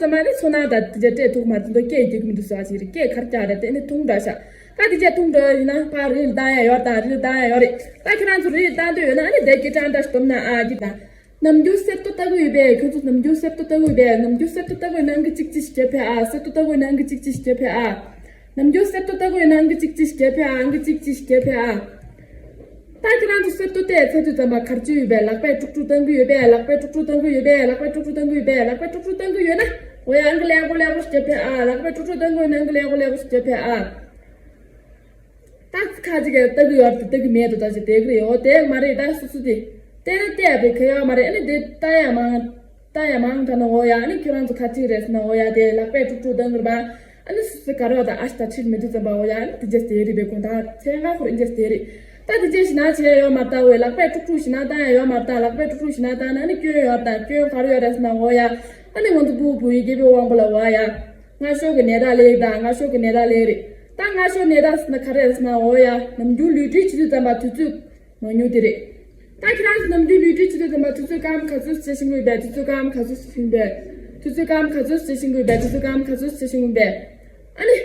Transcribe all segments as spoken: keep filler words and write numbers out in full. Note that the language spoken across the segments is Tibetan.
ཙམ་མ་ནི་ཚོར་སྣང་དང་དེ་འདྲ་སྤྲད་ཐུབ་མ་རེད། དེ་ཚོ་སྐད་རྒྱག་གི་མི་འདུག་ཟེར་བ་ཞིག་རེད། སྐད་ག་རེ་རྒྱག་རེད་དེ་ནི་ཐུང་དྲགས་ཤག་ད་དེ་རྗེས་ཐུང་དྲགས་ཡིན་ན་ཕར་རི་ལ་བཏང་ཡ་ཡོད་དང་རི་ལ་བཏང་ཡ་ཡོད་རེད། ད་ཁྱེད་རང་ཚོ་རི་ལ་བཏང་འདོད་ཡོད་ན་ཨ་ནི་བདེ་སྐྱིད་ཀྲང་ཀྲང་ཞིག་འདོམས་ན་ཨ་ཀི་དང་། ནམ་རྒྱུན་གསེར་ཏོག་ལྟ་གི་ཡོད་པས། ཁྱོད་ཚོ་ནམ་རྒྱུན་གསེར་ཏོག་ལྟ་གི་ཡོད་པས། ནམ་རྒྱུན་གསེར་ཏོག་ལྟ་གི་ཡོད་ན་ཨང་ཀི་གཅིག་གཅིག་བརྒྱབ་ཕེབས་ཨ། གསེར་ཏོག་ལྟ་གི་ཡོད་ན་ཨང་ཀི་གཅིག་གཅིག་བརྒྱབ་ཕེབས་ཨ། ནམ་རྒྱུན་གསེར་ཏོག་ལྟ་གི་ཡོད་ན་ཨང་ཀི་གཅིག་གཅིག་བརྒྱབ་ཕེབས་ཨ། ཨང་ཀི་གཅིག་གཅིག་བརྒྱབ་ཕེབས་ཨ། ད་ཁྱེད་རང་ཚོ་གསེར་ཏོག་བལྟས་ཚར་དུས་ཙམ་པ་ག་རེ་བྱེད་ཡོད་པས། ལག་པས་དཀྲུག་དཀྲུག་བཏང་གི་ཡོད་པས། ལག་པས་དཀྲུག་དཀྲུག་བཏང་གི་ཡོད་པས། ལག་པས་དཀྲུག་དཀྲུག་བཏང་གི་ཡོད་པས། ལག་པས་དཀྲུག་དཀྲུག་བཏང་གི་ཡོད་ན། འོ་ཡ། ཨང་ཀི་ཀླད་ཀོར་ཀླད་ཀོར་ཞིག་བརྒྱབ་ཕེབས་ཨ། ལག་པས་དཀྲུག་དཀྲུག་བཏང་གི་ཡོད་ན་ཨང་ཀི་ཀླད་ཀོར་ཀླད་ཀོར་ཞིག་བརྒྱབ་ཕེབས་ཨ། ད་ཁ་ཅིག་གིས་ལྟ་གི་ཡོད་རེད། ལྟ་གི་མེད་དོ། ད་ཅིག་བསྡད་གི་རེད། འོ་དེ་མ་རེད། ད་སོ་སོ་དེ་བལྟས་ན་བལྟས་པའི་ཁེ་ཡོད་མ་རེད། ཨ་ནི་དེ་ལྟ་ཡ་མང་ལྟ་ཡ་མང་དྲགས་ན། འོ་ཡ། ཨ་ནི་ཁྱོད་རང་ཚོ་ཁ་ཅིག་རེད་ཟེར་ན། འོ་ཡ། དེ་ལག་པས་དཀྲུག་དཀྲུག་བཏང་གི་རེད་པ། ཨ་ནི་སོ་སོ་ག་རེ་ཡོད་ད་ཨ་ཤ་ད་ཁྲིད་མི་འདུག་ཙམ་པ། འོ་ཡ། ཨ་ནི་དེ་རྗེས་བསྡད་རེད་པས། དགོང་དག་ཚེ་སྔ་ཁོར་དེ་རྗེས་བསྡད་རེད། ད་དེ་རྗེས་ཞིག་ན་བྱས་ཡོད་མ་རེད་ད། འོ་ཡ། ལག་པས་དཀྲུག་དཀྲུག་ཞིག་ན་བཏང་ཡ་ཡོད་མ་རེད་ད། ལག་པས་དཀྲུག་དཀྲུག་ཞིག་ན་བཏང་ན་ཨ་ནི་སྐྱོན་ཡོད་རེད་ད། སྐྱོན་ག་རེ་ཡོད་རེད་ཟེར་ན། འོ་ཡ། ཨ་ནི་ང་ཚོ་ཕྲུ་གུ་བུ་ཡི་སྐྱེ་བོ་དབང་པོ་ལ། འོ་ཡ། སྔ་ཤོས་ཀྱི་ནད་རྟགས་སླེབས་ད། སྔ་ཤོས་ཀྱི་ནད་རྟགས་སླེབས་རེད། ད་སྔ་ཤོས་ནད་རྟགས་ཟེར་ན་ག་རེ་རེད་ཟེར་ན། འོ་ཡ། ནམ་རྒྱུན་ལུས་འབྲེལ་བྱེད་དུས་ཙམ་པ་དུས་ཚོད་མང་ཉུང་དེ་རེད། ད་ཁྱེད་རང་ཚོ་ནམ་རྒྱུན་ལུས་འབྲེལ་བྱེད་དུས་ཙམ་པ་དུས་ཚོད་སྐར་མ་ག་ཚོད་བྱེད་བཞིན་ཡོད་པས། དུས་ཚོད་སྐར་མ་ག་ཚོད་བྱེད་བཞིན་པས། དུས་ཚོད་སྐར་མ་ག་ཚོད་བྱེད་བཞིན་ཡོད་པས། དུས་ཚོད་སྐར་མ་ག་ཚོད་བྱེད་བཞིན་ཡོད་པས། ཨ་ནི།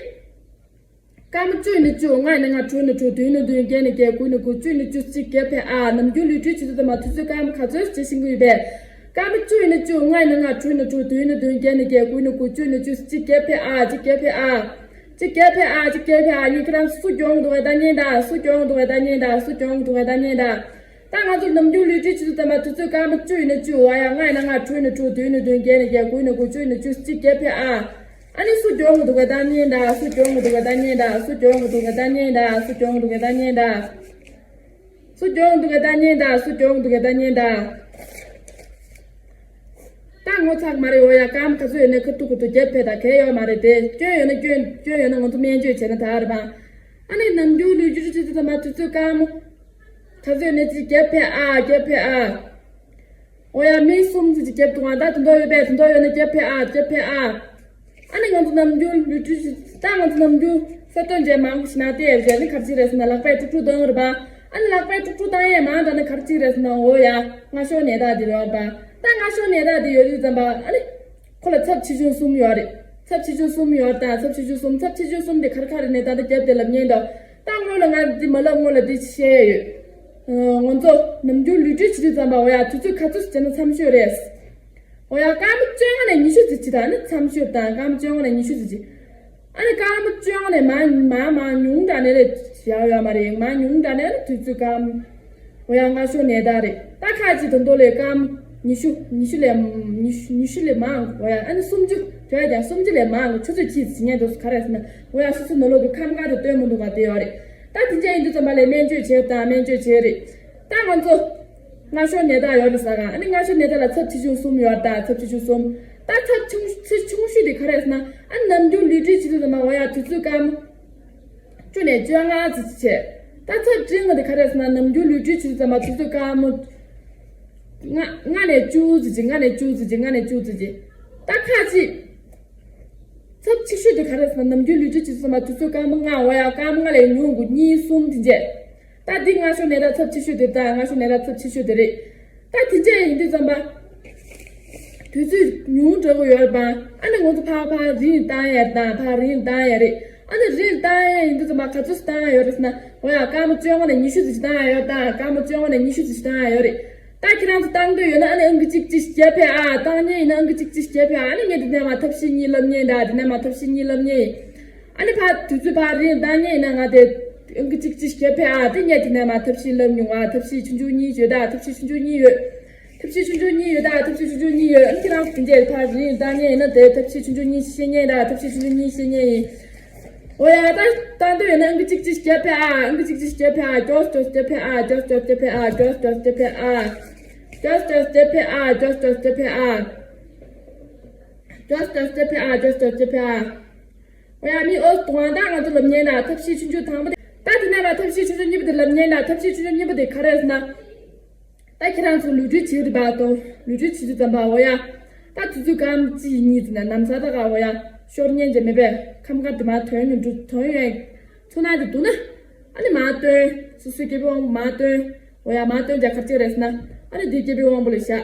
སྐར་མ་བཅུ་ཡིན་ན་བཅུ། ལྔ་ཡིན་ན་ལྔ། དྲུག་ཡིན་ན་དྲུག། བདུན་ཡིན་ན་བདུན། བརྒྱད་ཡིན་ན་བརྒྱད། དགུ་ཡིན་ན་དགུ། བཅུ་ཡིན་ན་བཅུ། གཅིག་བརྒྱབ་ཕེབས་ཨ། ནམ་རྒྱུན་ལུས་འབྲེལ་བྱེད་དུས་ཙམ་པ་དུས་ཚོད་སྐར་མ་ག་ཚོད་བྱེད་བཞིན་ཡོད་པས། སྐར་མ་བཅུ་ཡིན་ན་བཅུ། ལྔ་ཡིན་ན་ལྔ། དྲུག་ཡིན་ན་དྲུག། བདུན་ཡིན་ན་བདུན། བརྒྱད་ཡིན་ན་བརྒྱད། དགུ་ཡིན་ན་དགུ། བཅུ་ཡིན་ན་བཅུ། གཅིག་བརྒྱབ་ཕེབས་ཨ། གཅིག་བརྒྱབ་ཕེབས་ཨ། གཅིག་བརྒྱབ་ཕེབས་ཨ། གཅིག་བརྒྱབ་ཕེབས་ཨ། ངས་ཁྱེད་རང་སུ་གྱོང་འདུག་བས་ད་ཉན་ད། སུ་གྱོང་འདུག་བས་ད་ཉན་ད། སུ་གྱོང་འདུག་བས་ད་ཉན་ད། ད་ང་ཚོ་ནམ་རྒྱུན་ལུས་འབྲེལ་བྱེད་དུས་ཙམ་པ་དུས་ཚོད་སྐར་མ་བཅུ་ཡིན་ན་བཅུ། འོ་ཡ། ལྔ་ཡིན་ན་ལྔ། དྲུག་ཡིན་ན་དྲུག། བདུན་ཡིན་ན་བདུན། བརྒྱད་ཡིན་ན་བརྒྱད། དགུ་ཡིན་ན་དགུ། བཅུ་ཡིན་ན་བཅུ། གཅིག་བརྒྱབ་ཕེབས་ཨ། ཨ་ནི་སུ་གྱོང་གི་འདུག་ག་ད་ཉན་ད། སུ་གྱོང་གི་འདུག་ག་ད་ཉན་ད། སུ་གྱོང་གི་འདུག་ག་ད་ཉན་ད། སུ་གྱོང་གི་འདུག་ག་ད་ཉན་ད། སུ་གྱོང་གི་འདུག་ག་ད་ཉན་ད། སུ་གྱོང་གི་འདུག་ག་ད་ཉན་ད། ད་ངོ་ཚ་གི་མ་རེད། འོ་ཡ། སྐར་མ་ག་ཚོད་ཡོད་ན་ཁ་ཐུག་ཁ་ཐུག་བརྒྱབ་ཕེབས་ད། གལ་ཡོད་མ་རེད་དེ། སྐྱོན་ཡོད་ན་སྐྱོན། སྐྱོན་ཡོད་ན་ང་ཚོ་སྨན་བཅོས་བྱས་ན་ད་རེད་པ། ཨ་ནི་ནམ་རྒྱུན་ལུས་འབྲེལ་བྱེད་དུས་ཙམ་པ་དུས་ཚོད་སྐར་མ་ག་ཚོད་ཡོད་ན་ཅིག་བརྒྱབ་ཕེབས་ཨ། བརྒྱབ་ཕེབས་ཨ། འོ་ཡ། མི་གསུམ་ཙམ་ཅིག་བརྒྱབ་འདུག་ཨ། ད་དེ་འདྲ་ཡོད་པས། དེ་འདྲ་ཡོད་ན་བརྒྱབ་ཕེབས་ཨ། བརྒྱབ་ཕེབས་ཨ། ཨ་ནི་ང་ཚོ་ནམ་རྒྱུན་ལུས་འབྲེལ་བྱེད། ད་ང་ཚོ་ནམ་རྒྱུན་གསར་གཏོད་བྱས་མང་པོ་ཞིག་ན་བལྟས་བྱས་ནི་ག་རེ་བྱེད་རེད་ཟེར་ན། ལག་པས་དཀྲུག་དཀྲུག་བཏང་རེད་པ། ཨ་ནི་ལག་པས་དཀྲུག་དཀྲུག་བཏང་ཡས་མང་དྲགས་ན་ག་རེ་བྱེད་རེད་ཟེར་ན། འོ་ཡ། སྔ་ཤོས་ནད་རྟགས་དེ་རེད་པ། ད་སྔ་ཤོས་ནད་རྟགས་དེ་ཡོད་དུས་ཙམ་པ་ཨ་ནི་ཁོ་ལ་ཚབས་ཆེ་ཆུང་གསུམ་ཡོད་རེད། ཚབས་ཆེ་ཆུང་གསུམ་ཡོད་རེད། ད་ཚབས་ཆེ་ཆུང་གསུམ། ཚབས་ཆེ་ཆུང་གསུམ་དེ་ག་རེ་ག་རེ་རེད་ནས་ད་ལྟ་རྒྱབ་དེ་ལབ་ཉན་དོ། ད་སྔོན་ལ་ང་འདི་མ་ལབ་སྔོན་ལ་འདི་བཤད་ཡོད། ཨ། ང་ཚོ་ནམ་རྒྱུན་ལུས་འབྲེལ་བྱེད་དུས་ཙམ་པ་འོ་ཡ་དུས་ཚོད་ག་ཚོད་བྱས་ན་མཚམས་ཤོས་རེད། འོ་ཡ། སྐར་མ་བཅོ་ལྔ་ནས་ཉི་ཤུ་ཙམ་ཅིག་དང་ནི་མཚམས་ཤོས་དང་། སྐར་མ་བཅོ་ལྔ་ནས་ཉི་ཤུ་ཙམ་ཅིག་ཨ་ནི་སྐར་མ་བཅོ་ལྔ་ནས་མང་མང་མང་ཉུང་དྲགས་ནས་རེད་ཡག་ཡོད་མ་རེད། མང་ཉུང་དྲགས་ནས་ཨ་ནི་དུས་ཚོད་སྐར་མ། འོ་ཡ། སྔ་ཤོས་ནད་རྟགས་རེད། ད་ཁ་ཅིག་ད་དུང་ལས་སྐར་མ་ཉི་ཤུ། ཉི་ཤུ་ལས། ཉི་ཤུ། ཉི་ཤུ་ལས་མང་། འོ་ཡ། ཨ་ནི་སུམ་ཅུ། དོན་ཀྱང་སུམ་ཅུ་ལས་མང་གི་ཆུ་ཚོད་གཅིག་ཟིན་ཉན་དུ་ག་རེ་ཟེར་ན། འོ་ཡ། སོ་སོ་ནང་ལོགས་ཀྱི་ཁམས་ཁ་དུ་སྟོན་མི་འདུག་ག་དེ་ཡོད་རེད། ད་དེ་འདྲ་ཡིན་དུས་ཙམ་པ་ལས་སྨན་བཅོས་བྱས་དང་སྨན་བཅོས་བྱས་རེད། ད་ང་ཚོ་སྔ་ཤོས་ནད་རྟགས་ཡོད་རེད་ཟེར་ག་ཨ་ནི་སྔ་ཤོས་ནད་རྟགས་ལ་ཚབས་ཆེ་ཆུང་གསུམ་ཡོད་རེད། ད་ཚབས་ཆེ་ཆུང་གསུམ། ད་ཚབས་ཆུང་ཆེ་ཆུང་ཤོས་དེ་ག་རེ་ཟེར་ན། ཨ་ནི་ནམ་རྒྱུན་ལུས་འབྲེལ་བྱེད་དུས་ཙམ་པ་འོ་ཡ་དུས་ཚོད་སྐར་མ་བཅུ་ནས་བཅོ་ལྔ་ཙམ་ཅིག་བྱས། ད་ཚབས་ཆེན་ང་དེ་ག་རེ་ཟེར་ན། ནམ་རྒྱུན་ལུས་འབྲེལ་བྱེད་དུས་ཙམ་པ་དུས་ཚོད་སྐར་མ་ལྔ། ལྔ་ནས་བཅུ་ཙམ་ཅིག་ལྔ་ནས་བཅུ་ཙམ་ཅིག་ལྔ་ནས་བཅུ་ཙམ་ཅིག་ད་ཁ་ཅིག་ཚབས་ཆེ་ཤོས་དེ་ག་རེ་ཟེར་ན། ནམ་རྒྱུན་ལུས་འབྲེལ་བྱེད་དུས་ཙམ་པ་དུས་ཚོད་སྐར་མ་ལྔ། འོ་ཡ། སྐར་མ་ལྔ་ལས་ཉུང་དགུ་གཉིས་གསུམ་དེ་འདྲས། ད་འདི་སྔ་ཤོས་ནད་རྟགས་ཚབས་ཆེ་ཤོས་དེ། ད་སྔ་ཤོས་ནད་རྟགས་ཚབས་ཆེ་ཤོས་དེ་རེད། ད་དེ་འདྲས་ཡིན་དུས་ཙམ་པ། དུས་ཚོད་ཉུང་དྲགས་པོ་ཡོད་རེད་པ། ཨ་ནི་ང་ཚོ་ཕར་ཕར་རི་ལ་བཏང་ཡ་དང་ཕར་རི་ལ་བཏང་ཡ་རེད། ཨ་ནི་རི་ལ་བཏང་ཡ་ཡིན་དུས་ཙམ་པ་ག་ཚོད་བཏང་ཡ་ཡོད་རེད་ཟེར་ན། འོ་ཡ། སྐར་མ་བཅོ་ལྔ་ནས་ཉི་ཤུ་ཙམ་ཞིག་བཏང་ཡ་ཡོད། ད་སྐར་མ་བཅོ་ལྔ་ནས་ཉི་ཤུ་ཙམ་ཞིག་བཏང་ཡ་ཡོད་རེད། ད་ཁྱེད་རང་ཚོ་བཏང་འདོད་ཡོད་ན་ཨ་ནི་ཨང་ཀི་གཅིག་གཅིག་བརྒྱབ་ཕེབས་ཨ། བཏང་མཁན་ཡིན་ན་ཨང་ཀི་གཅིག་གཅིག་བརྒྱབ་ཕེབས་ཨ། ཨ་ནི་ངས་འདི་ནས་མར་ཐབས་ཤེས་གཉིས་ལབ་མཁན་ད། འདི་ནས་མར་ཐབས་ཤེས་གཉིས་ལབ་མཁན་ཡིན། ཨ་ནི་ཕར་དུས་ཚོད་ཕར་རི་ལ་བཏང་མཁན་ཡིན་ན་ང་དེ་ཨང་ཀི་གཅིག་གཅིག་བརྒྱབ་ཕེབས་ཨ། དེ་ངས་འདི་ནས་མར་ཐབས་ཤེས་ལབ་མྱོང་ཨ། ཐབས་ཤེས་ཆུང་ཆུང་གཉིས་ཡོད་ད། ཐབས་ཤེས་ཆུང་ཆུང་གཉིས་ཡོད། ཐབས་ཤེས་ཆུང་ཆུང་གཉིས་ཡོད་ད། ཐབས་ཤེས་ཆུང་ཆུང་གཉིས་ཡོད། ཨ་ནི་ཁྱེད་རང་ཚོ་དེ་འདྲས་ཕར་རི་ལ་བཏང་མཁན་ཡིན་ན་དེ་ཐབས་ཤེས་ཆུང་ཆུང་གཉིས་ཤེས་མཁན་ད། ཐབས་ཤེས་ཆུང་ཆུང་གཉིས་ཤེས་མཁན་ཡིན། འོ་ཡ། ད་བཏང་འདོད་ཡོད་ན་ཨང་ཀི་གཅིག་གཅིག་བརྒྱབ་ཕེབས་ཨ། ཨང་ཀི་གཅིག་གཅིག་བརྒྱབ་ཕེབས་ཨ། མགྱོགས་མགྱོགས་བརྒྱབ་ཕེབས་ཨ། མགྱོགས་མགྱོགས་བརྒྱབ་ཕེབས་ཨ། མགྱོགས་མགྱོགས་བརྒྱབ་ཕེབས་ཨ། མགྱོགས་མགྱོགས་བརྒྱབ་ཕེབས་ཨ། མགྱོགས་མགྱོགས་བརྒྱབ་ཕེབས་ཨ། མགྱོགས་མགྱོགས་བརྒྱབ་ཕེབས་ཨ། མགྱོགས་མགྱོགས་བརྒྱབ་ཕེབས་ཨ། འོ་ཡ། མི་ཨོ་དོ་ང་ད་ང་ཚོ་ལབ་མཁན་ན་ཐབས་ཤེས་ཆུང་ཆུང་དང་པོ་དེ། ད་དེ་ནས་མར་ཐབས་ཤེས་ཆུང་ཆུང་གཉིས་པ་དེ་ལབ་མཁན་ན་ཐབས་ཤེས་ཆུང་ཆུང་གཉིས་པ་དེ་ག་རེ་ཟེར་ན། ད་ཁྱེད་རང་ཚོ་ལུས་འབྲེལ་བྱེད་དུས་པ་དང་ལུས་འབྲེལ་བྱེད་དུས་ཙམ་པ་འོ་ཡ། ད་དུས་ཚོད་སྐར་མ་གཅིག་གཉིས་ཙམ་ནས་ནམ་ཟླ་ད་ག་འོ་ཡ། ཤོར་ཉན་གྱི་མེད་པས། ཁམས་ཁ་དུ་མ་དོན་ཡོད་འགྲོ་དོན་ཡོད། ཚོར་སྣང་དེ་འདུག་ན། ཨ་ནི་མར་བཏོན། སོ་སོའི་སྐྱེ་བོའི་དབང་པོ་མར་བཏོན། འོ་ཡ། མར་བཏོན་རྒྱ་གར་ཅིག་རེད་ཟེར་ན། ཨ་ནི་དེ་སྐྱེ་བོའི་དབང་པོ་ལ་བཞག་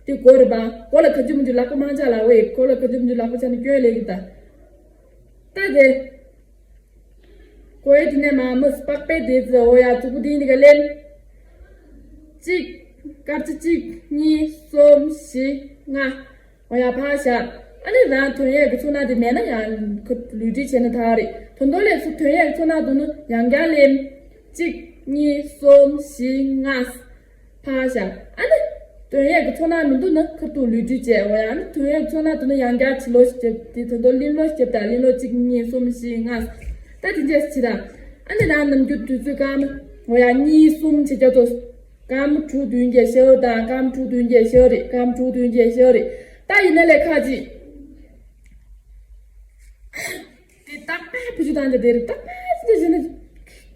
དེ་སྒོ་རེད་པ། སྒོ་ལ་ག་འཇུ་མི་འཇུ་ལག་པ་མང་ཆ་ལ་འོ་ཡེ། སྒོ་ལ་ག་འཇུ་མི་འཇུ་ལག་པ་ཆ་ནས་སྐྱོན་ལས་ཀྱི་ད། ད་དེ། སྒོ་ཡེ་དེ་ནས་མ་མི་སྤག་པའི་དེ་ཙི་འོ་ཡ་དུ་པོ་དེ་འདི་ག་ལེན། གཅིག་དཀར་ཆ་གཅིག་གཉིས་གསུམ་བཞི་ལྔ། འོ་ཡ་ཕར་བཞག་ཨ་ནི་རང་དོན་ཡས་ཀྱི་ཚོ་ན་དེ་མེད་ན་ཡང་ཁ་ལུས་སྒྲིལ་བྱས་ན་ད་རེད། དོན་དོན་ལས་ཚོ་དོན་ཡས་ཀྱི་ཚོ་ན་དུ་ནི་ཡང་བསྐྱར་ལེན། གཅིག་གཉིས་གསུམ་བཞི་ལྔ། ཕར་བཞག་ཨ་ནི། དོན་ཡས་ཀྱི་ཚོ་ན་མི་འདུག་ན་ཁ་ཐུག་ལུས་སྒྲིལ་བྱས་འོ་ཡ་ཨ་ནི་དོན་ཡས་ཀྱི་ཚོ་ན་དུ་ནི་ཡང་བསྐྱར་བྱི་ལོ་ཞིག་བརྒྱབ་དེ་དོན་དོན་ལིན་ལོ་ཞིག་བརྒྱབ་དང་ལིན་ལོ་གཅིག་གཉིས་གསུམ་བཞི་ལྔ། ད་དེ་འདྲས་བྱེད་དང་། ཨ་ནི་རང་ནམ་རྒྱུན་དུས་ཚོད་སྐར་མ་འོ་ཡ་གཉིས་གསུམ་བྱེད་རྒྱ་ཚོ། སྐར་མ་དྲུག་བདུན་བརྒྱད་ཤར་དང་སྐར་མ་དྲུག་བདུན་བརྒྱད་ཤར་རེད། སྐར་མ་དྲུག་བདུན་བརྒྱད་ཤར་རེད། ད་ཡིན་ན་ལས་ཁ་ཅིག་དེ་རྟག་པར་བུ་ཆུ་བཏང་དེ་དེར་རྟག་པར་ཅི་ཟེར་ན།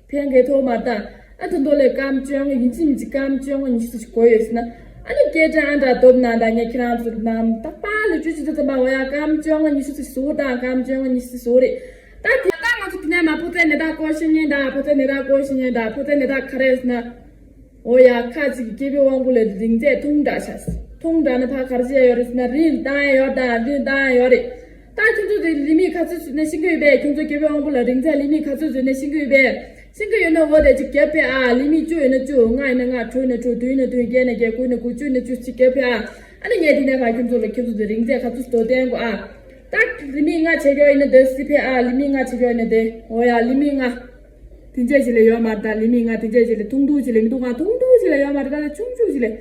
ཕན་གེ་ཐོག་མ་བཏང་། ཨ་དེ་འདོ་ལས་སྐར་མ་བཅོ་ལྔ་ཡིན་གཅིག་མིན་གཅིག་སྐར་མ་བཅོ་ལྔ་ཉི་ཤུ་ཙམ་ཞིག་གོ་ཡོད་ཟེར་ན། ཨ་ནི་སྐད་གྲགས་ཨ་འདྲ་སྟོབས་ན་ད་ངས་ཁྱེད་རང་ཚོར་ནམ་རྟག་པར་ལས་བཅུ་ཅི་ཙམ་པ་འོ་ཡ་སྐར་མ་བཅོ་ལྔ་ཉི་ཤུ་ཙམ་ཞིག་བཟོ་དང་སྐར་མ་བཅོ་ལྔ་ཉི་ཤུ་ཙམ་བཟོ་རེད། ད་དེ་ད་ང་ཚོ་དེ་ནས་མ་ཕོ་ཚད་ནད་རྟགས་སྐོར་ཤེས་མཁན་དང་ཕོ་ཚད་ནད་རྟགས་སྐོར་ཤེས་མཁན་དང་ཕོ་ཚད་ནད་རྟགས་ག་རེ་ཟེར་ན། འོ་ཡ་ཁ་ཅིག་གི་སྐྱེས་བུ་དབང་པོ་ལ་རིང་ཚད་ཐུང་དྲགས་ཤག་ཐུང་དྲགས་ན་ཕ་གར་བྱས་ཡོད་རེད་ཟེར་ན་རིང་བཏང་ཡ་ཡོད་དང་རིང་བཏང་ཡ་ཡོད་རེད། ད་ཁྱོད་ཚོ་དེ་ལི་མི་ག་ཚོད་ཟོས་ན་ཤེས་ཀྱི་ཡོད་པས། ཁྱོད་ཚོ་སྐྱེས་བུ་དབང་པོ་ལ་རིང་ཚད་ལི་མི་ག་ཚོད་ཟོས་ན་ཤེས་ཀྱི་ཡོད་པས། ཤེས་ཀྱི་ཡོད་ན་འོ་དེ་ཅིག་རྒྱབ་ཕེ་ཨ། ལི་མི་བཅུ་ཡོད་ན་བཅུ། ལྔ་ཡིན་ན་ལྔ། དྲུག་ཡིན་ན་དྲུག་བདུན་ཡིན་ན་བདུན། བརྒྱད་ཡིན་ན་བརྒྱད། དགུ་ཡིན་ན་དགུ། བཅུ་ཡིན་ན་བཅུ་ཅིག་རྒྱབ་ཕེ་ཨ། ཨ་ནི་ངས་དེ་ནས་ཕ་ཁྱོད་ཚོ་ལ་ཁྱོད་ཚོ་དེ་རིང་ཚད་ག་ཚོད་ཟོས་བསྟན་དགོས་ཨ། ད་ལི་མི་ལྔ་བྱེད་རྒྱུ་ཡིན་ན་དེ་སི་ཕེ་ཨ། ལི་མི་ལྔ་བྱེད་རྒྱུ་ཡིན་ན་དེ་འོ་ཡ་ལི་མི་ལྔ། དེ་འཇལ་ཅི་ལས་ཡོད་མ་རེད། ད་ལི་མི་ལྔ་དེ་འཇལ་ཅི་ལས་ཐུང་ཐུང་ཅི་ལས་མི་འདུག་ག་ཐུང་ཐུང་ཅི་ལས་ཡོད་མ་རེད། ད་ཆུང་ཆུང་ཅི་ལས།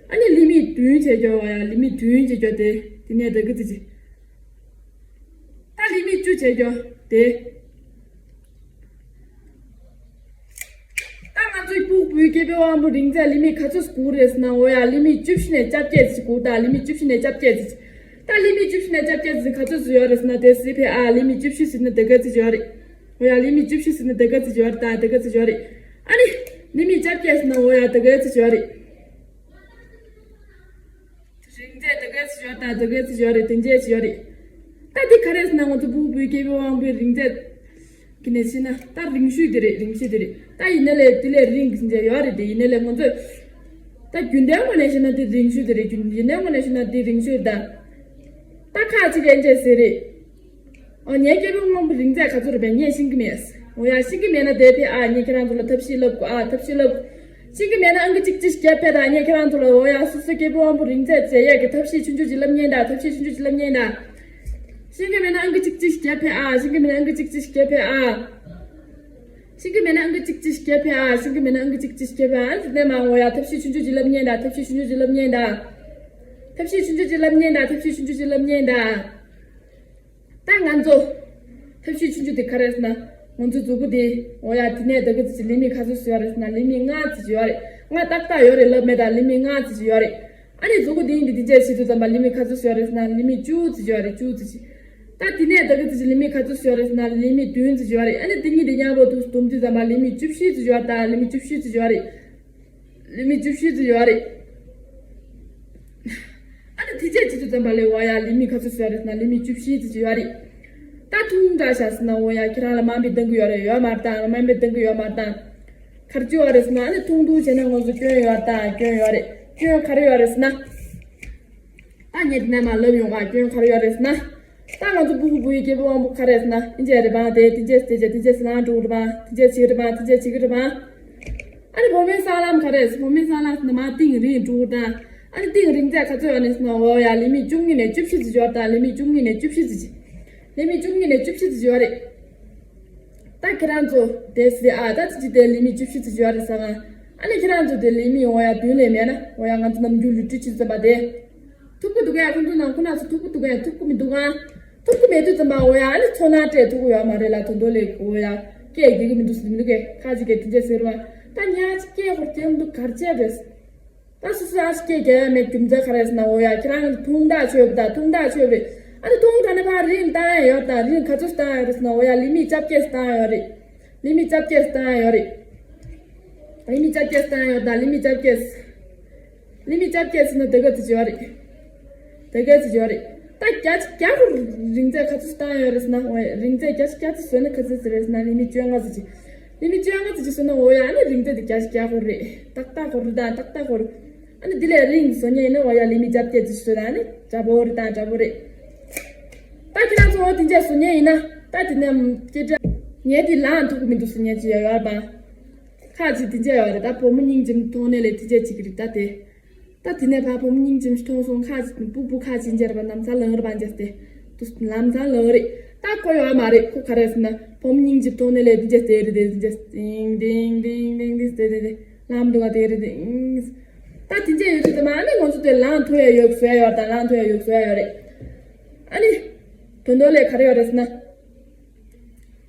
ཨ་ནི་ལི་མི་བདུན་བྱེད་རྒྱུ་ཡ་ལི་མི་བདུན་བྱེད་རྒྱུ་དེ་དེ་ནས་ད་གི་ཙི་ཅི། ད་ལི་མི་བཅུ་བྱེད་རྒྱུ་དེ། ད་ང་ཚོའི་སྤུ་གུའི་སྐྱེས་བུ་དབང་པོ་རིང་ཚད་ལི་མི་ག་ཚོད་དགོས་རེད་ཟེར་ན་འོ་ཡ་ལི་མི་བཅུ་བཞི་ནས་བཅོ་བརྒྱད་ཙམ་དགོས། ད་ལི་མི་བཅུ་བཞི་ནས་བཅོ་བརྒྱད་ཙམ། ད་ལི་མི་བཅུ་བཞི་ནས་བཅོ་བརྒྱད་ཙམ་ག་ཚོད་ཙམ་ཡོད་རེད་ཟེར་ན་དེ་སི་ཕེ་ཨ་ལི་མི་བཅུ་བཞི་ཟེར་ན་དེ་ག་ཙི་ཡོད་རེད། འོ་ཡ་ལི་མི་བཅུ་བཞི་ཟེར་ན་དེ་ག་ཙི་ཡོད་རེད། ད་དེ་ག་ཙི་ཡོད་རེད། ཨ་ནི། ལི་མི་བཅོ་བརྒྱད་ཟེར་ན་འོ་ཡ་དེ་ག་ཙི་ཡོད་རེད། རིང་ཚད་དེ་ག་ཙི་ཡོད་ད་དེ་ག་ཙི་ཡོད་རེད། དེ་འཇལ་ཅི་ཡོད་རེད། ད་དེ་ག་རེ་ཟེར་ན་ང་ཚོ་སྤུ་གུའི་སྐྱེས་བུ་དབང་པོའི་རིང་ཚད་ཀྱི་ནས་ཤེས་ན་ད་རིང་ཤོས་དེ་རེད། རིང་ཤོས་དེ་རེད། ད་ཡིན་ན་ལས་དེ་ལས་རིང་གི་འཇལ་ཡོད་རེད། དེ་ཡིན་ན་ལས་ང་ཚོས་ད་རྒྱུན་ལྡན་ངོས་ནས་ཤེས་ན་དེ་རིང་ཤོས་དེ་རེད། རྒྱུན་ལྡན་ངོས་ནས་ཤེས་ན་དེ་རིང་ཤོས་རེད། ད་ད་ཁ་ཅིག་ཡན་ཆད་ཟེར་རེད། ཨ་ངའི་སྐྱེས་བུ་དབང་པོ་རིང་ཚད་ག་ཚོད་རེད་པས་ངས་ཤེས་ཀྱི་མེད། འོ་ཡ་ཤེས་ཀྱི་མེད་ན་དེ་ཕེ་ཨ་ངས་ཁྱེད་རང་ཚོ་ལ་ཐབས་ཤེས་བསླབ་དགོས་ཨ། ཐབས་ཤེས་བསླབ། ཤེས་ཀྱི་མེད་ན་ཨང་ཀི་གཅིག་གཅིག་བརྒྱབ་ཕེ་ད་ངས་ཁྱེད་རང་ཚོ་ལ་འོ་ཡ་སོ་སོའི་སྐྱེས་བུ་དབང་པོ་རིང་ཚད་འཇལ་ཡས་ཀྱི་ཐབས་ཤེས་ཆུང་ཆུང་ཅིག་བསླབ་ཉན་ད། ཐབས་ཤེས་ཆུང་ཆུང་ཅིག་བསླབ་ཉན་ད། ཤེས་ཀྱི་མེད་ན་ཨང་ཀི་གཅིག་གཅིག་བརྒྱབ་ཕེ་ཨ། ཤེས་ཀྱི་མེད་ན་ཨང་ཀི་གཅིག་གཅིག་བརྒྱབ་ཕེ་ཨ། ཤེས་ཀྱི་མེད་ན་ཨང་ཀི་གཅིག་གཅིག་བརྒྱབ་ཕེ་ཨ། ཤེས་ཀྱི་མེད་ན་ཨང་ཀི་གཅིག་གཅིག་བརྒྱབ་ཕེ་ཨ། ཨ་ནི་དེ་ནས་མ་འོ་ཡ་ཐབས་ཤེས་ཆུང་ཆུང་ཅིག་བསླབ་ཉན་ད། ཐབས་ཤེས་ཆུང་ཆུང་ཅིག་བསླབ་ཉན་ད། ཐབས་ཤེས་ཆུང་ཆུང་ཅིག་བསླབ་ཉན་ད། ཐབས་ཤེས་ཆུང་ཆུང་ཅིག་བསླབ་ཉན་ད། ད་ང་ཚོ། ཐབས་ཤེས་ཆུང་ཆུང་དེ་ག་རེ་ཟེར་ན། ང་ཚོ་མཛུབ་གུ་དེ། འོ་ཡ་དེ་ནས་ད་གི་ཙི་ལི་མི་ག་ཚོད་ཡོད་རེད་ཟེར་ན་ལི་མི་ལྔ་ཙམ་ཡོད་རེད། ལྔ་ཏག་ཏག་ཡོད་རེད་ལབ་མེད་ད། ལི་མི་ལྔ་ཙམ་ཡོད་རེད། ཨ་ནི་མཛུབ་གུ་དེ་ཡིན་དེ་དེ་འཇལ་བྱེད་དུས་ཙམ་པ་ལི་མི་ག་ཚོད་ཡོད་རེད་ཟེར་ན་ལི་མི་བཅུ་ཙམ་ཡོད་རེད། བཅུ་ཙམ། ད་དེ་ནས་ད་གི་ཙི་ལི་མི་ག་ཚོད་ཡོད་རེད་ཟེར་ན་ལི་མི་བདུན་ཙམ་ཡོད་རེད། ཨ་ནི་དེ་གཉིས་དེ་མཉམ་པོ་དུ་བསྡོམས་དུས་ཙམ་པ་ལི་མི་བཅུ་བཞི་ཙམ་ཡོད་རེད་ད། ལི་མི་བཅུ་བཞི་ཙམ་ཡོད་རེད། ལི་མི་བཅུ་བཞི་ཙམ་ཡོད་རེད། ཨ་ནི་དེ་རྗེས་བྱེད་དུས་ཙམ་པ་ལས་འོ་ཡ་ལི་མི་ག་ཚོད་ཡོད་རེད་ཟེར་ན་ལི་མི་བཅུ་བཞི་ཙམ་ཡོད་རེད། ད་ཐུང་དྲགས་ཤག་ཟེར་ན་འོ་ཡ་ཁྱེད་རང་ལ་དམའ་འབེབས་གཏང་གི་ཡོད་རེད། ཡོད་མ་རེད་ད། དམའ་འབེབས་གཏང་གི་ཡོད་མ་རེད་ད། ག་རེ་ཡོད་རེད་ཟེར་ན་ཨ་ནི་ཐུང་ཐུང་བྱས་ན་ང་ཚོ་སྐྱོན་ཡོད་རེད་ད། སྐྱོན་ཡོད་རེད། སྐྱོན་ག་རེ་ཡོད་རེད་ཟེར་ན། ད་ངས་འདི་ནས་མར་ལབ་ཡོང་ང་། སྐྱོན་ག་རེ་ཡོད་རེད་ཟེར་ན། ད་ང་ཚོ་སྤུ་གུ་བུ་ཡི་སྐྱེས་བུ་དབང་པོ་ག་རེ་ཟེར་ན། ཨིན་ཇི་རེད་པ། དེ་དེ་རྗེས་དེ་རྗེས་དེ་རྗེས་ཟེར་ལངས་འགྲོ་གི་རེད་པ། དེ་རྗེས་བྱེད་ཀྱི་རེད་པ། དེ་རྗེས་བྱེད་ཀྱི་རེད་པ། ཨ་ནི་བུ་མོའི་གསང་ལམ་ག་རེ་ཟེར། བུ་མོའི་གསང་ལམ་ཟེར་ན་མར་གཏིང་རིང་འགྲོ་གི་རེད་ད། ཨ་ནི་གཏིང་རིང་ཚད་ག་ཚོད་ཡོད་རེད་ཟེར་ན། འོ་ཡ་ལི་མི་བཅུ་གཉིས་ནས་བཅུ་བཞི་ཙམ་ཡོད་རེད་ད། ལི་མི་བཅུ་གཉིས་ནས་བཅུ་བཞི་ཙམ་ཅིག་ལི་མི་བཅུ་གཉིས་ནས་བཅུ་བཞི་ཙམ་ཅིག་ཡོད་རེད། ད་ཁྱེད་རང་ཚོ་དེ་ཟེར་ཨ། ད་ཅི་ཅི་དེ་ལི་མི་བཅུ་བཞི་ཙམ་ཅིག་ཡོད་རེད་ཟེར་ང་། ཨ་ནི་ཁྱེད་རང་ཚོ་དེ་ལི་མི་འོ་ཡ་བདུན་ལས་མེད་ན། འོ་ཡ་ང་ཚོ་ནམ་རྒྱུན་ལུས་སྤྲུལ་བྱེད་ཙམ་པ་དེ། ཐུབ་ཀྱི་འདུག་གས། ཁོང་ཚོ་ནང་ཁོ་ན་ཚོ་ཐུབ་ཀྱི་འདུག་གས། ཐུབ་ཀྱི་མི་འདུག་ག་ཐུབ་ཀྱི་མེད་དུས་ཙམ་པ་འོ་ཡ་ཨ་ནི་ཚོར་སྣང་སྤྲད་ཐུབ་ཀྱི་ཡོད་མ་རེད་ལ། དོན་དོན་ལས་འོ་ཡ་སྐད་རྒྱག་གི་མི་འདུག་ཟེར་མི་འདུག་གས། ཁ་ཅིག་གིས་དེ་འདྲས་ཟེར་བ། ད་ཉག་ཅིག་སྐད་ཧོར་དེ་མི་འདུག་གར་བྱས་རེད། ད་སོ་སོ་ཨ་ཅིག་སྐད་རྒྱག་ཡ་མེད་རྒྱུ་མཚན་ག་རེ་ཟེར་ན། འོ་ཡ་ཁྱེད་རང་གིས་ཐུང་དྲགས་ཆོད་པ་དང་ཐུང་དྲགས་ཆོད་པ་རེད། ཨ་ནི་ཐུང་དྲགས་ན་ཕར་རིང་བཏང་ཡ་ཡོད་དང་། རིང་ག་ཚོད་བཏང་ཡ་རེད་ཟེར་ན། འོ་ཡ་ལི་མི་བཅོ་བརྒྱད་བཏང་ཡ་ཡོད་རེད། ལི་མི་བཅོ་བརྒྱད་བཏང་ཡ་ཡོད་རེད། ལི་མི་བཅོ་བརྒྱད་བཏང་ཡ་ཡོད་དང་། ལི་མི་བཅོ་བརྒྱད། ལི་མི་བཅོ་བརྒྱད་ཟེར་ན་དེ་ག་ཙམ་ཅིག་ཡོད་རེད། དེ་ག་ཙམ་ཅིག་ཡོད་རེད། ད་བརྒྱ་ཆ་བརྒྱ་ཧོར་རིང་ཚད་ག་ཚོད་བཏང་ཡོད་རེད་ཟེར་ན། འོ་ཡ་རིང་ཚད་བརྒྱ་ཆ་བརྒྱ་ཙམ་བཟོས་ན་ག་ཚོད་ཙམ་རེད་ཟེར་ན། ལི་མི་བཅོ་ལྔ་ཙམ་ཅིག་ལི་མི་བཅོ་ལྔ་ཙམ་ཅིག་བཟོས་ན་འོ་ཡ་ཨ་ནི་རིང་ཚད་དེ་བརྒྱ་ཆ་བརྒྱ་ཧོར་རེད། ཏག་ཏག་ཧོར་རེད་ད། ཏག་ཏག་ཧོར། ཨ་ནི་དེ་ལས་རིང་བཟོ་མཁན་ཡིན་ན་འོ་ཡ་ལི་མི་རྒྱབ་སྐྱེད་ཅིག་བཟོས་ན་ནི་འདྲ་པོ་རེད་ད་འདྲ་པོ་རེད། ད་ཁྱེད་རང་ཚོ་འོ་དེ་འདྲ་བཟོ་མཁན་ཡིན་ན་ད་དེ་ནས་སྐད་སྒྲ་ངས་དེ་ལངས་ཐུབ་ཀྱི་མི་འདུག་བཟོ་མཁན་ཅིག་ཡོད་ཡོད་པ། ཁ་ཅིག་དེ་འདྲ་ཡོད་རེད་ད་བུ་མོ་སྙིང་རྗེ་མཐོང་ནས་ལས་དེ་འདྲ་ཅིག་རེད་ད་དེ། ད་དེ་ནས་ཕར་བུ་མོ་སྙིང་རྗེ་མཐོང་སོང་ཁ་ཅིག་སྤུ་སྤུ་ཁ་ཅིག་འཇར་བ་ནམ་ས་ལངས་ར་བ་འཇར་ཏེ། དུ་ལམ་སང་ལོ་རེད། ད་ཁོ་ཡོད་མ་རེད་ཁོ་ག་རེ་ཟེར་ན་བུ་མོ་སྙིང་རྗེ་མཐོང་ནས་ལས་དེ་འདྲ་ཟེར་རེད་དེ་འདྲ་ཏིང་ཏིང་ཏིང་ཏིང་ཏིང་ཟེར་རེད་དེ་ལམ་འདུག་ག་དེ་རེད་དེ་ཨིང་། ད་དེ་འདྲ་ཡོད་དུས་ད་མ་ཨ་ནི་ང་ཚོ་དེ་ལངས་ཐུབ་ཡ་ཡོད་བཟོ་ཡ་ཡོད་ད་ལངས་ཐུབ་ཡ་ཡོད་བཟོ་ཡ་ཡོད་རེད། ཨ་ནི་དོན་དག་ལས་ག་རེ་ཡོད་རེད་ཟེར་ན།